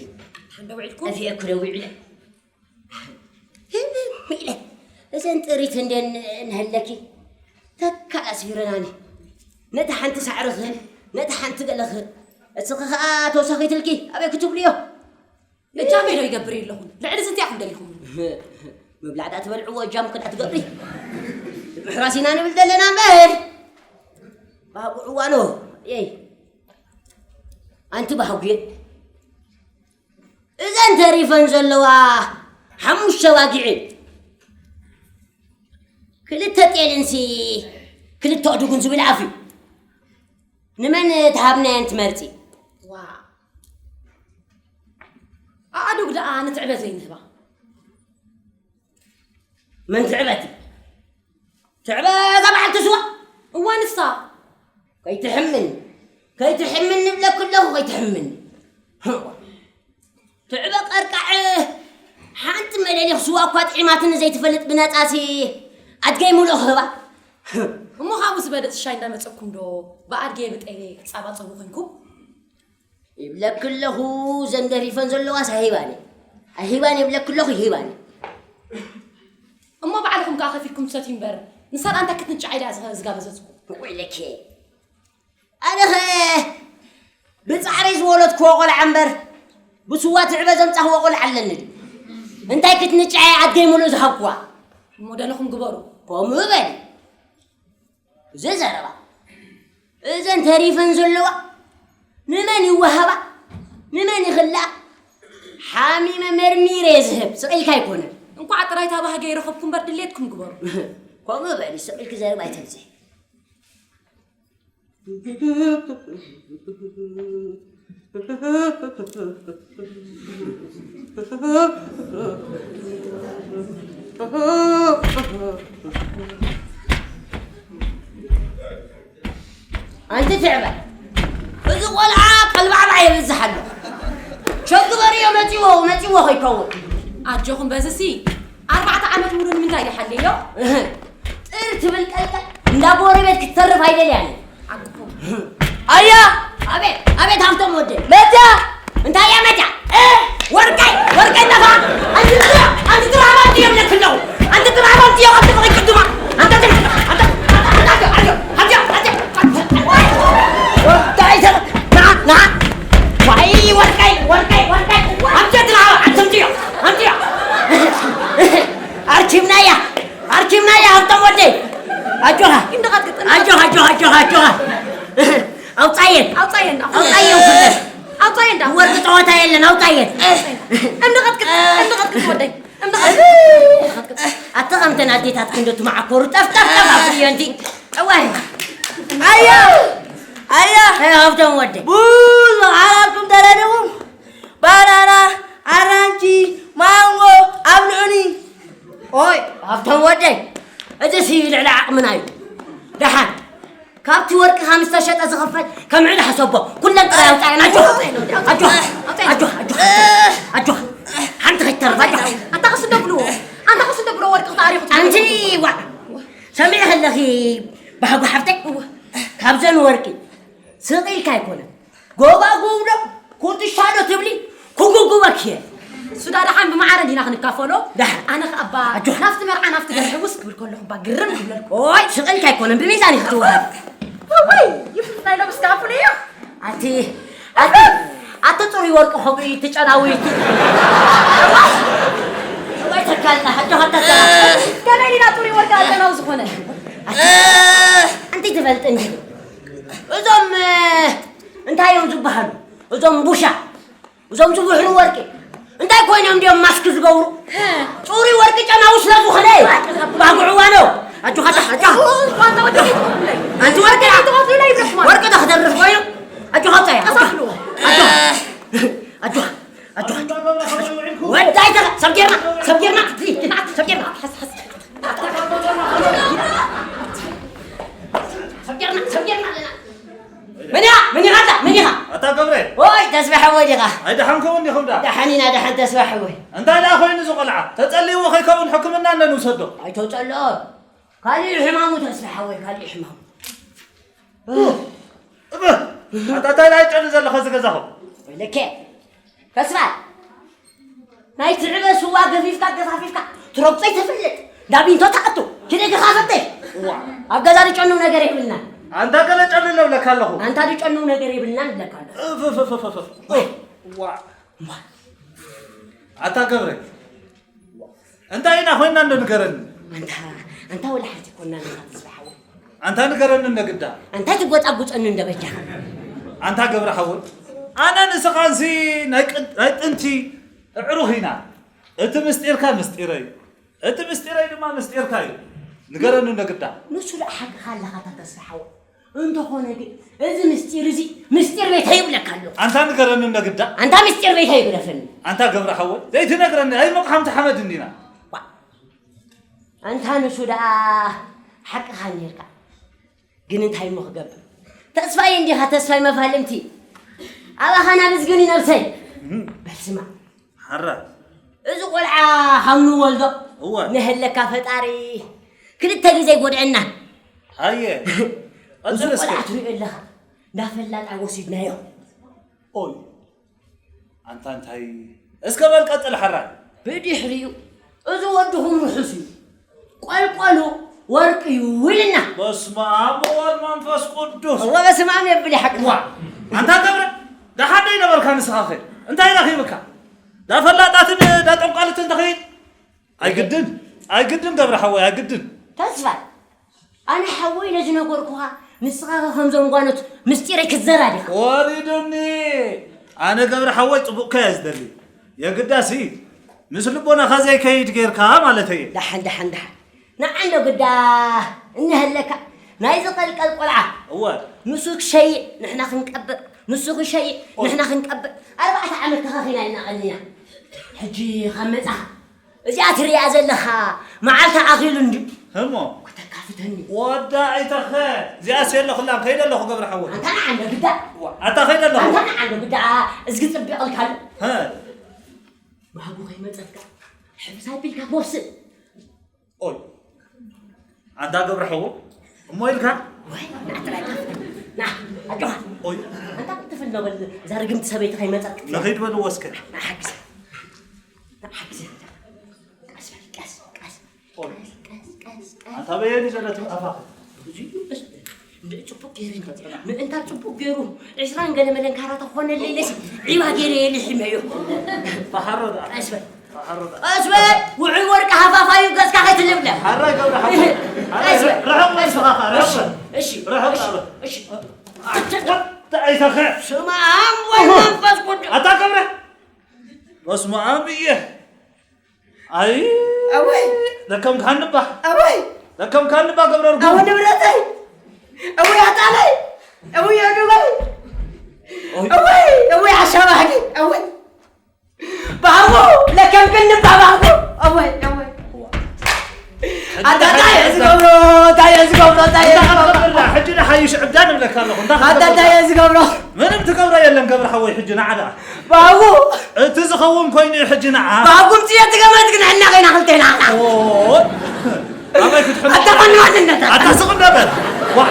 ደሓን ዶ ውዒልኩም? ጠፊኤኪ ዶ ውዒለ? ህምም ኢለ። እዘን ጥሪት እንዴ ን-፣ ንህለኪ? ተካ ኣስፊረናኒ። ነቲ ሓንቲ ሳዕሪ ክህብ፣ ነቲ ሓንቲ ገለ ክህብ። እስኺ ኸኣ ተወሳኺትልኪ ኣበይ ክትብልዮ? እጃመይ ዶ ይገብር የለኹን? ልዕሊ ዝንቲኣኹም ደሊኹም? ምብላዕ ደኣ ትበልዕዎ እጃምኪ ደኣ ትገብሪ። ምሕራስ ኢና ንብል ዘለና እምበር። ባህጉ ዕዋኖ፣ የይ። ኣንቲ ባህጉ፣ እዘን ተሪፈን ዘለዋ ሓሙሽተ ኣባጊዕን ክልተ ጤልንሲ ክልተ ኣእዱግን ዝብል ኣፍ እዩ። ንመን ትሃብናየን ትመርጺ? ዋእ። ኣእዱግ ደኣ ንትዕበ ዘይንህባ። መን ትዕበቲ? ትዕበ እዛ በዓልቲ ስዋ? እወ፣ ንሳ። ከይትሕምን፣ ከይትሕምን ንብለኪ ኣለኹ፣ ከይትሕምን። ትዕበ ቀርቃዕ፣ ሓንቲ መለሊኽ ስዋ እኳ ጥዒማትኒ ዘይትፈልጥ ብነጻሲ ኣድገይ ሙሉእ ክህባ። እሞ ካብኡ ዝበለጽ ሻይ እንዳመጸኩም ዶ ብኣድገ ብጠይበ ክትጻባጸቡ ኮንኩም? ይብለኪ ኣለኹ፣ ዘን ደሪፈን ዘለዋስ ኣይሂባን እየ። ኣይሂባን እየ ይብለኪ ኣለኹ፣ ይሂባን እየ። እሞ ባዕልኹም ከኣ ከፊልኩም ትሰትዩ እምበር፣ ንሳን ኣንታ ክትንጫዕ ኢዳ ዝጋበዘትኩም። ወይለኪ። ኣነኸ ብጻዕሪ ዝወለድክዎ ቆልዓ እምበር፣ ብስዋ ትዕበ ዘምጻኽዎ ቆልዓ ኣለኒ ድዩ? እንታይ ክትንጫዕ እየ ኣደይ ሙሉእ ዝሃብክዋ? እሞ ደለኹም ግበሩ። ከምኡ በሊ። እዚ ዘረባ እዘን ተሪፈን ዘለዋ ንመን ይወሃባ? ንመን ይኽልኣ? ሓሚመ መርሚረ እየ ዝህብ፣ ስቕ ኢልካ ኣይኮነን። እንኳዕ ጥራይ እታ ባህገ ይረኸብኩ እምበር ድሌትኩም ግበሩ። ከምኡ በሊ፣ ስቕ ኢልኪ ዘረባ ኣይተብዝሒ። ኣንቲ ትዕበ፣ እዚ ቆልዓ ቀልባዕባዕ የብዝሕ ኣሎ። ሸግበርዮ መጺዎ፣ መጺዎ ከይከውን። ኣጆኹም በዝሲ ኣርባዕተ ዓመት ሙሉ ንምንታይ ድዩ ሓልዮ? እህ፣ ጥር ትብል ቀልቀል እንዳ ጎረቤት ክትተርፍ ኣይደልያን። ኣጆኹም። ኣያ! ኣቤት፣ ኣቤት ሃብቶም ወደይ። መጽያ! እንታይ እያ መጽያ? እ፣ ወርቀይ፣ ወርቀይ ጠፋ። ኣንቲ ጥራ፣ ኣንቲ ጥራ ሃብቲ እዮም ለክለው። ኣንቲ ጥራ ሃብቲ እዮም፣ ኣንቲ ፍቕሪ ቅድማ። ኣንቲ ጥራ፣ ኣንቲ፣ ኣንቲ፣ እንታይ ዘ-፣ ና፣ ና። ዋይ፣ ወርቀይ፣ ወርቀይ፣ ወርቀይ። ኣንቲ ጥራ፣ ኣንቲ ኣምፅዮ፣ ኣምፅዮ። ኣርኪብናያ፣ ኣርኪብናያ ሃብቶም ወደይ። ኣጆኻ። ኣጆኻ፣ ኣጆኻ፣ ኣጆኻ፣ ኣጆኻ። ኣውጻየን። ኣውጻየን፣ ኣውጻየን። ኣውጻየን ኩለን። ኣውጻየን ዳ። ወርቂ ጸወታ የለን፣ ኣውጻየን። እምኒ ቀጥቅጥ፣ እምኒ ቀጥቅጥ ወደይ። እምኒ ቀጥቅጥ። ኣቲ ከምተን ኣዴታት ክንዶ ትመዓኮሩ፣ ጠፍ፣ ጠፍ፣ ጠፍ ኣብልዮ እንቲ። እዋይ። ኣያ፣ ኣያ። ሃብቶም ወደይ። ብዙሕ ዓራትኩም ተረዲኹም። ባናና፣ ኣራንቺ፣ ማንጎ ኣብልዑኒ። ኦይ፣ ሃብቶም ወደይ፣ እዚ ሲ ልዕሊ ዓቕምና እዩ። ደሓን፣ ካብቲ ወርቂ ከም ዝተሸጠ ዝኽፈል ከም ዕዳ ሕሰቦ። ኩለን ጥራይ ኣውጻየን። ኣጆኻ፣ ኣጆኻ፣ ኣጆኻ፣ ኣጆኻ፣ ኣጆኻ። ሓንቲ ከይትተርፍ፣ ኣጆኻ። ኣንታ ክስ እንደብልዎ፣ ኣንታ ክስ እንደብልዎ ወርቂ ክተኣሪኹ ኣንቲ ዋ፣ ሰሚዕ ከለኺ ባህጉ ሓፍተይ፣ ካብዘን ወርቂ ስቕ ኢልካ ኣይኮነን። ጎባጉብ ዶ ኩትሻ ዶ ትብሊ? ክጉጉበኪ እየ። ሱዳ ደሓን ብማዕረ እንዲና ክንካፈሎ። ደሓን። ኣነ ኸኣ እባ ኣጆኻ። ናብቲ መርዓ ናብቲ ገርሒ ውስ ክብል ከለኹ እባ ግርም ይብለልኩ። ኦይ፣ ስቕ ኢልካ ኣይኮነን፣ ብሚዛን እዩ ክትወሃብ። ወይ፣ ይፍት ናይ ሎምስ ክኣፍሉ እዩ። ኣቲ፣ ኣቲ፣ ኣቲ ጽሩይ ወርቂ ኾብሪ ትጨናዊ። ወይ ተካልና፣ ኣጆኻ ተካልና። ከመይ ዲና ጽሩይ ወርቂ ኣጨናዊ ዝኾነ? ኣቲ፣ ኣንቲ ትፈልጥ እንዲ። እዞም፣ እ፣ እንታይ እዮም ዝበሃሉ? እዞም ቡሻ፣ እዞም ዝብሕሩ ወርቂ እንታይ ኮይኖም እንዲዮም ማስክ ዝገብሩ? ጽሩይ ወርቂ ጨናዊ ስለ ዝኾነ። ባጉዕዋ ነው። ኣጆኻ፣ ኣጆኻ። ኣንቲ ወርቂ፣ ወርቂ ዶ ክተርፍ ኮይኑ? ኣጆኻ፣ ኣውጻያ። ኣጆኻ፣ ኣጆኻ። ኣጆኻ፣ ኣጆኻ። ወዳይ ተራ፣ ሰብ ጌርና፣ ሰብ ጌርና፣ ሰብ ጌርና። ሰብ ጌርና፣ ሰብ ጌርና ኣለና። መን ኢኻ? መን ኢኻ ኣንታ? መን ኢኻ? ኣታ ገብረ። ኦይ፣ ተስፋ ሓወይ ዲኻ? ኣይደሓንኩም እንዲኹም ደኣ? ደሓን ኢና፣ ደሓን ተስፋ ሓወይ። እንታይ ደኣ ኮይኑ እዚ ቆልዓ? ተጸልይዎ ከይከውን ሕክምና እንደ ንውሰዶ። ኣይተጸልኦ። ካሊእ ሕማሙ ተስፋ ሓወይ፣ ካሊእ ሕማሙ። እህ፣ እህ፣ ኣታ እንታይ ደኣ ይጨሊ ዘለኻ እዚ ገዛኹም? ወይለከ። ተስፋ፣ ናይ ትዕበ ስዋ ገፊፍካ ገፋፊፍካ ትረግጾ ይትፈልጥ። ዳቢንቶ ትኣቱ፣ ኪደ ግኻ ፈተሽ። እዋ። ኣብ ገዛ ዝጨኑ ነገር የብልናን። ኣንታ ገለ ጨኑ ኣለካ ኣለኹ። ኣንታ ዝጨኑ ነገር የብልናን ኣለካ ኣለኹ። እፍ፣ እፍ፣ እፍ፣ እፍ፣ እፍ። እዋ። እዋ። ኣታ ገብረ፣ እንታይ ኢና ኮይና እንዶ ንገረኒ? ኣንታ፣ ኣንታ ወላ ሓንቲ ኮና ንካ ተስፋ ሓወይ። ኣንታ ንገረኒ እንደ ግዳ። ኣንታ ትጎጻጉጸኒ እንደ በጃኻ። ኣንታ ገብረ ሓወይ፣ ኣነ ንስኻንሲ ናይ ቅን-፣ ናይ ጥንቲ ኣዕሩኽ ኢና። እቲ ምስጢርካ ምስጢረይ፣ እቲ ምስጢረይ ድማ ምስጢርካ እዩ። ንገረኒ እንደ ግዳ። ንሱ ደኣ ሓቅኻ ኣለኻ ኣታ ተስፋ ሓወይ። እንተኾነ ግን፣ እዚ ምስጢር እዚ ምስጢር ቤተይ ይብለካ ኣለኹ። ኣንታ ንገረኒ እንደ ግዳ። ኣንታ ምስጢር ቤተይ ይግደፈኒ። ኣንታ ገብረ ሓወይ፣ ዘይትነግረኒ ኣይሞቕ ሓምቲ ሓመድ እንዲና። ዋ፣ ኣንታ ንሱ ደኣ ሓቅኻ ነይርካ። ግን እንታይ እሞ ክገብር? ተስፋይ እንዲኻ፣ ተስፋይ መፋልምቲ። ኣባኻ ናብ ዝግኒ ነብሰይ። እም። በል ስማዕ። ሓራ። እዚ ቆልዓ ካብ ንወልዶ እወ። ንህለካ ፈጣሪ ክልተ ግዜ ይጎድአና። ሃየ፣ እዚ ቀጽል እስከ። ቆልዓ ትሪኦ ኣለኻ፣ እንዳፈላጣ ወሲድናዮ። ኦይ፣ ኣንታ እንታይ? እስከ በል ቀጽል፣ ሓራይ። ብድሕሪኡ፣ እዚ ወድኹም ርሑስ እዩ፣ ቆልቆሉ ወርቂ እዩ ኢልና። በስመ ኣብ ወወልድ መንፈስ ቅዱስ። እወ፣ በስመ ኣብ የብል ይሓቅኻ። ዋ፣ ኣንታ ገብረ፣ ደሓን ዶ ይነበርካ ንስኻ ኸ? እንታይ ረኺብካ? ዳ ፈላጣትን ዳ ጠንቋልትን ትኸይድ? ኣይግድን፣ ኣይግድን ገብረ ሓወይ፣ ኣይግድን። ተስፋይ፣ ኣነ ሓወይ ነዚ ነገርኩኻ፣ ንስኻ ኸ ከምዞም ጓኖት ምስጢረይ ክትዘራ ዲኻ? ወሪዱኒ። ኣነ ገብረ ሓወይ ጽቡቕካ እየ ዝደሊ። የግዳሲ ምስ ልቦናኻ ዘይከይድ ጌርካ ማለተይ እየ። ደሓን፣ ደሓን፣ ደሓን። ንዓ እንዶ ግዳ እነሀለካ፣ ናይዚ ቀልቀል ቆልዓ። እወ። ንሱ ክሸይእ ንሕና ክንቀብር፣ ንሱ ክሸይእ ኦይ። ንሕና ክንቀብር። ኣርባዕተ ዓመት ተኻኺና ኢና ቀኒና። ሕጂ ካብ መጻኻ፣ እዚኣ ትርእያ ዘለኻ መዓልታ ኣኺሉ እንድዩ። ህሞ። ከተካፍተኒ። ወዳ ኣይተኸ። እዚኣስ የለኹላን፣ ከይደ ኣለኹ ገብረ ሓወይ። ኣንታ ንዓ እንዶ ግዳ። ዋ፣ ኣታ ከይደ ኣለኹ። ኣንታ ንዓ እንዶ ግዳ፣ እዝጊ ጽቢቕ ኢልካ ኣሎ። ሀ። ባህጉ ከይመጸካ፣ ሕፍስ ኣቢልካ ትወስድ። ኦይ፣ ኣንታ ገብረ ሓወይ፣ እሞ ኢልካ? ወይ፣ ንዓ ጥራይ ካፍታ። ንዓ፣ ኣጆኻ። ኦይ። ኣንታ ክትፍል ነው በል፣ እዛ ርግምቲ ሰበይቲ ከይመጸት ክትብል። ንኺድ በልዎ እስከ። ንዓ ሓግዘ። ንዓ ሓግዘ። ቀስ በል፣ ቀስ፣ ቀስ። ኦይ። ቀስ፣ ቀስ፣ ቀስ፣ ቀስ። ኣንታ በየን እዩ ዘሎ እቲ መጽሓፍ? እዚ እዩ፣ ቀስ በል። እንደ ጽቡቅ ገይሩ፣ ምእንታን ጽቡቅ ገይሩ፣ ዕስራን ገለ መለን ካራ ተኾነለይ ኢለሲ፣ ዒባ ገይረ የልሒመዮ። ተሓሮ ደኣ። ቀስ በል። ተሓሮ ደኣ። ቀስ በል። ውዑይ ወርቂ ሃፋፋዩ ገጽካ ከይትልብለ። ሓራይ ገብረ ሓወይ። ሓራይ ቀስ በል። ርሕቕ በል ንስኻ ኸኣ፣ ርሕቕ በል። እሺ፣ ርሕቕ እሺ፣ በል። እሺ። ኣንተ ወጥ ኣይተኸ። ስማ ኣም ወይ መንፈስ ቅዱስ። ኣታ ገብረ። በስመ ኣብ እየ። ኣይ። ኣወይ። ለከም ካንባ። ኣወይ። ለከም ካንባ ገብረ ርጉም። ኣወ ንብረተይ። ኣወይ ኣጣለይ። ኣወይ ኣዱበይ። ኦይ። ኣወይ፣ ኣወይ ዓሻ ባህጊ። ኣወይ። ባህጉ፣ ለከም ክንባ ባህጉ። ኣወይ፣ ኣወይ። ኣታ እንታይ እየ ዝገብሮ? እንታይ እየ ዝገብሮ? እንታይ እየ ዝገብሮ? ሕጂ ንሓይሽ ዕብዳን እብለካ ኣለኹ። እንታይ ኣታ እንታይ እየ ዝገብሮ? ምንም ትገብሮ የለን ገብረ ሓወይ፣ ሕጂ ንዓ ደኣ። ባቡ። እቲ ዝኸውን ኮይኑ እዩ ሕጂ ንዓ። ባቡ ምጽዮ ትገመት ግን ሕና ኸይና ክልቴና። ኦ። ኣበይ ክትሕሉ? ኣታ ኸኒ ዋንነት ኣታ። ኣታ ስቕ እንደ በል። ዋ።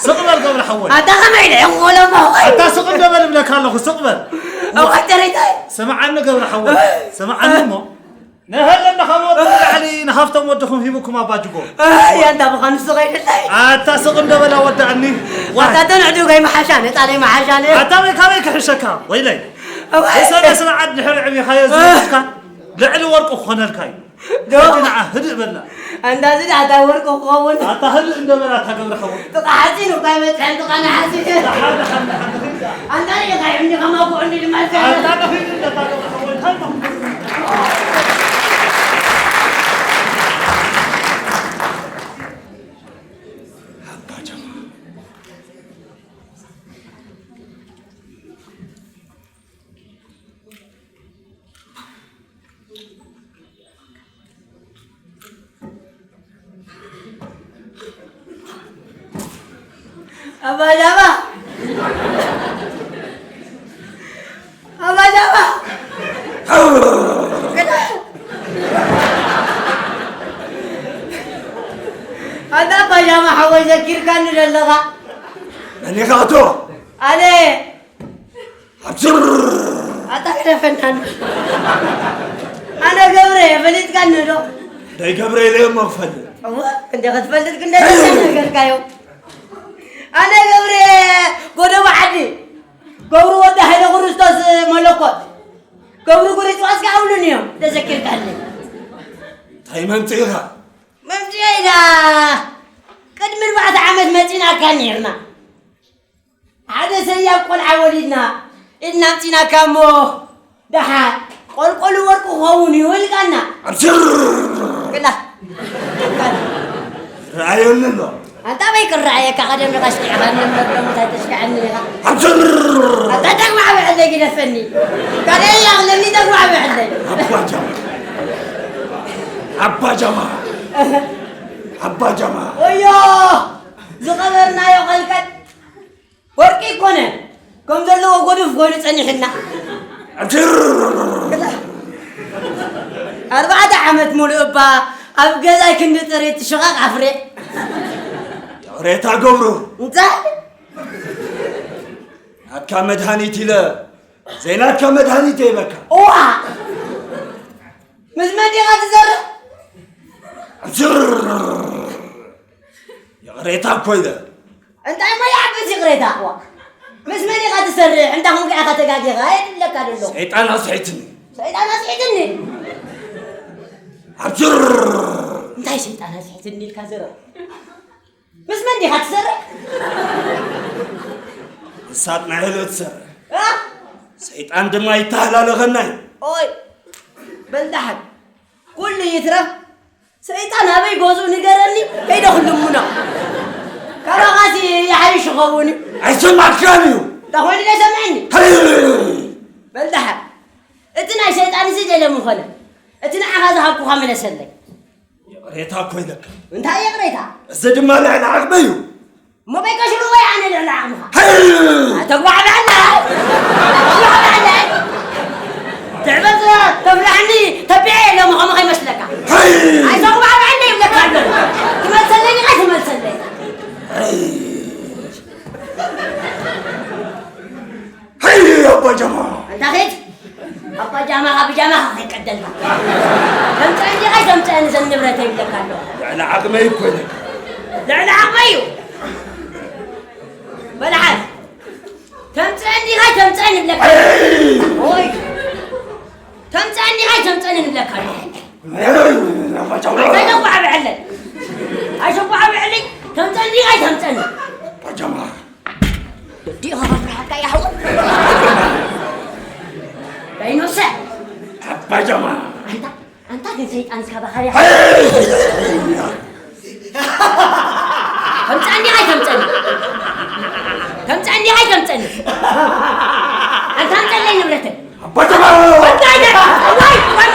ስቕ በል ገብረ ሓወይ። ኣታ ኸመይ ኢለ የንጎሎ እሞ። ኣታ ስቕ እንደ በል እብለካ ኣለኹ፣ ስቕ በል። እዋ ተረይታይ። ስምዓኒ ገብረ ሓወይ። ስምዓኒ እሞ። ንሀለና ካብ ወርቂ ንላዕሊ ንሃፍቶም ወድኹም ሂቡኩም ኣባ ጅጎ። ኣይ፣ ኣንታ ብኻ ንሱ ኸይድለይ። ኣታ ስቕ እንደ በላ ወዳእኒ። ዋይ። ኣታ ተንዕዱ ከይ መሓሻ፣ ነጻለይ መሓሻ ነ። ኣታ በይ ካበይ ክሕሸካ? ወይለይ። እዋይ። እሰ በስነ ዓድ ድሕሪ ዕቢኻዮ ዝወስካ ልዕሊ ወርቂ ክኾነልካ እዩ። ዶ? ሕጂ ንዓ ህድእ በላ። ኣንታ እዚ ደኣ ኣታ ወርቂ ክኸውን። ኣታ ህድእ እንደ በላ ኣታ ገብረ ሓወይ። ጥቓ ሓፂን እኳ ይበፅሐን ጥቓ ነሓሲ። ደሓን፣ ደሓን፣ ደሓን፣ ደሓን። ኣንታ ሪኢኻ ይዕንዲ ከማጉ ዕንዲ ድማ ኣንታ ንኺድ እንደ ኣታ ገብረ ሓወይ፣ እንታይ ነው? ኣባጃባ! ኣባጃባ! ኣታ ኣባጃባ ሓወይ ዘኪርካኒ ዘለኻ። መን ኢኻ ኣቶ? ኣነ። ኣብስር! ኣታ ግደፈና። ኣነ ገብረ እየ፣ ፈሊጥካኒ ዶ? ናይ ገብረ ኢለ እሞ ክፈልጥ። እወ፣ እንደ ክትፈልጥ ግን ደስ ነገርካዮ። ኣነ ገብረ እየ፣ ጎደቦ ዓዲ። ገብሩ ወዲ ሃይለ ክርስቶስ መለኮት። ገብሩ ጉሪጽ ዋስካ ኣውሉን እዮም፣ ተዘኪርካኒ። እንታይ መምጽኢኻ? መምጽኤ ኢላ ቅድሚ ኣርባዕተ ዓመት መጺናካ ኔርና። ሓደ ሰያብ ቆልዓ ወሊድና ኢልና ኣምጺናካ እሞ፣ ደሓር ቆልቆሉ ወርቂ ክኸውን እዩ ኢልካና። ኣብሽር! ግላ። ረኣየኒ ኣሎ። ኣንታ በይ ክረኣየካ፣ ቀደም ኢኻ ኣሽኪዕኻኒ እምበር፣ ሎሚ እንታይ ተሽክዐኒ ኢኻ? ኣብሽር! ኣንታ ተግባዕ ብዕለይ ግደፈኒ። ካልእ እያ ክለኒ፣ ተግባዕ ብዕለይ። ኣባ ጃማ። ኣባ ጃማ። ኣባ ጃማ። ወዮ! ዝቐበርናዮ ቀልቀል ወርቂ ይኮነ፣ ከም ዘለዎ ጎዱፍ ኮይኑ ጸኒሕና። ኣብሽር! ኣርባዕተ ዓመት ሙሉእ እባ ኣብ ገዛይ ክንዲ ጥሪት ሽቓቕ ኣፍሬ። ያው ይቕሬታ ገብሩ። እንታይ? ናትካ መድሃኒት ኢለ ዘይናትካ መድሃኒት የበካ። እዋ! ምስ መን ዲኻ ትዘርእ? ዝር! ይቕሬታ እኮ ኢለ። እንታይ እሞ ይዓብስ ይቕሬታ? እዋ! ምስ መን ኢኻ ትሰርሕ? እንታ ኾንካ ኢኻ ተጋጊኻ? የድለካ ደሎ። ሰይጣን ኣስሒትኒ። ሰይጣን ኣስሒትኒ? ኣብዝር! እንታይ ሰይጣን ኣስሒትኒ ኢልካ ዘረብ? ምስ መን ዲኻ ትሰርሕ? ንሳት ናይ ህልት ትሰርሕ። እ? ሰይጣን ድማ ይተሃላለኸና እዩ። ኦይ፣ በል ደሓን። ኩሉ ይትረፍ። ሰይጣን ኣበይ ገዝኡ ንገረኒ፣ ከይደ ክልምኖ። ካባኻሲ ይሓይሽ ይኸውን እዩ። ኣይሰማዕካን እዩ። እንታ ኮይኑ ደይሰምዐኒ? ሄይ! በል ደሓን። እቲ ናይ ሰይጣንሲ ደለ ምኾነ፣ እቲ ንዓኻ ዝሃብኩኻ ምለሰለይ። ይቕሬታ እኮ ኢለካ። እንታይ ይቕሬታ? እዚ ድማ ልዕሊ ዓቕመይ እዩ። እሞ በይቀሽሩ ወይ ኣነ ልዕሊ ዓቕምኻ? ሄይ! ኣተጉባዕብዐና! ኣተጉባዕብዐና! ትዕበጥ ተብላዕኒ ተቢዐ የሎም ኸምኡ ከይመስለካ። ሄይ! ኣይተጉባዕብዐኒ ይብለካ ኣሎ። ትመልሰለይ ዲኻ ኣይትመልሰለይ? ሄይ! ሄይ ኣባ ጃማ! ኣንታ ኺድ! ኣባ ጃማኻ ብጃማኻ ከይቀደልካ። ተምጽአን ዲኻ ኣይተምጽአን እዘን ንብረተይ ይብለካ ኣለኹ። ልዕሊ ዓቕመይ እኮ ኢለካ። ልዕሊ ዓቕመይ እዩ። በል ሓዝ። ተምጽአን ዲኻ ኣይተምጽአን ይብለካ። ሄይ! ኦይ! ተምጽአን ዲኻ ኣይተምጽአን ይብለካ ኣለኹ። ሄይ! ኣባ ጃማ! ኣይተጓዕብዐለይ። ኣይተጓዕብዐለይ። ተምጽአን ዲኻ ኣይተምጽአን? ኣባ ጃማ! ዲኻ ከፍርሃካ ይኸውን? በይኖሰ! ኣባ ጃማ! ኣንታ፣ ኣንታ ግን ሰይጣን እስካ ባኻሪ ከምፀኒ ኣይከምፀኒ? ከምፀኒ ኣይከምፀኒ? ኣንታ ኣምፀለይ ንብረተይ። ኣባ ጃማ! እንታይ ደ-፣ ዋይ፣ ዋይ፣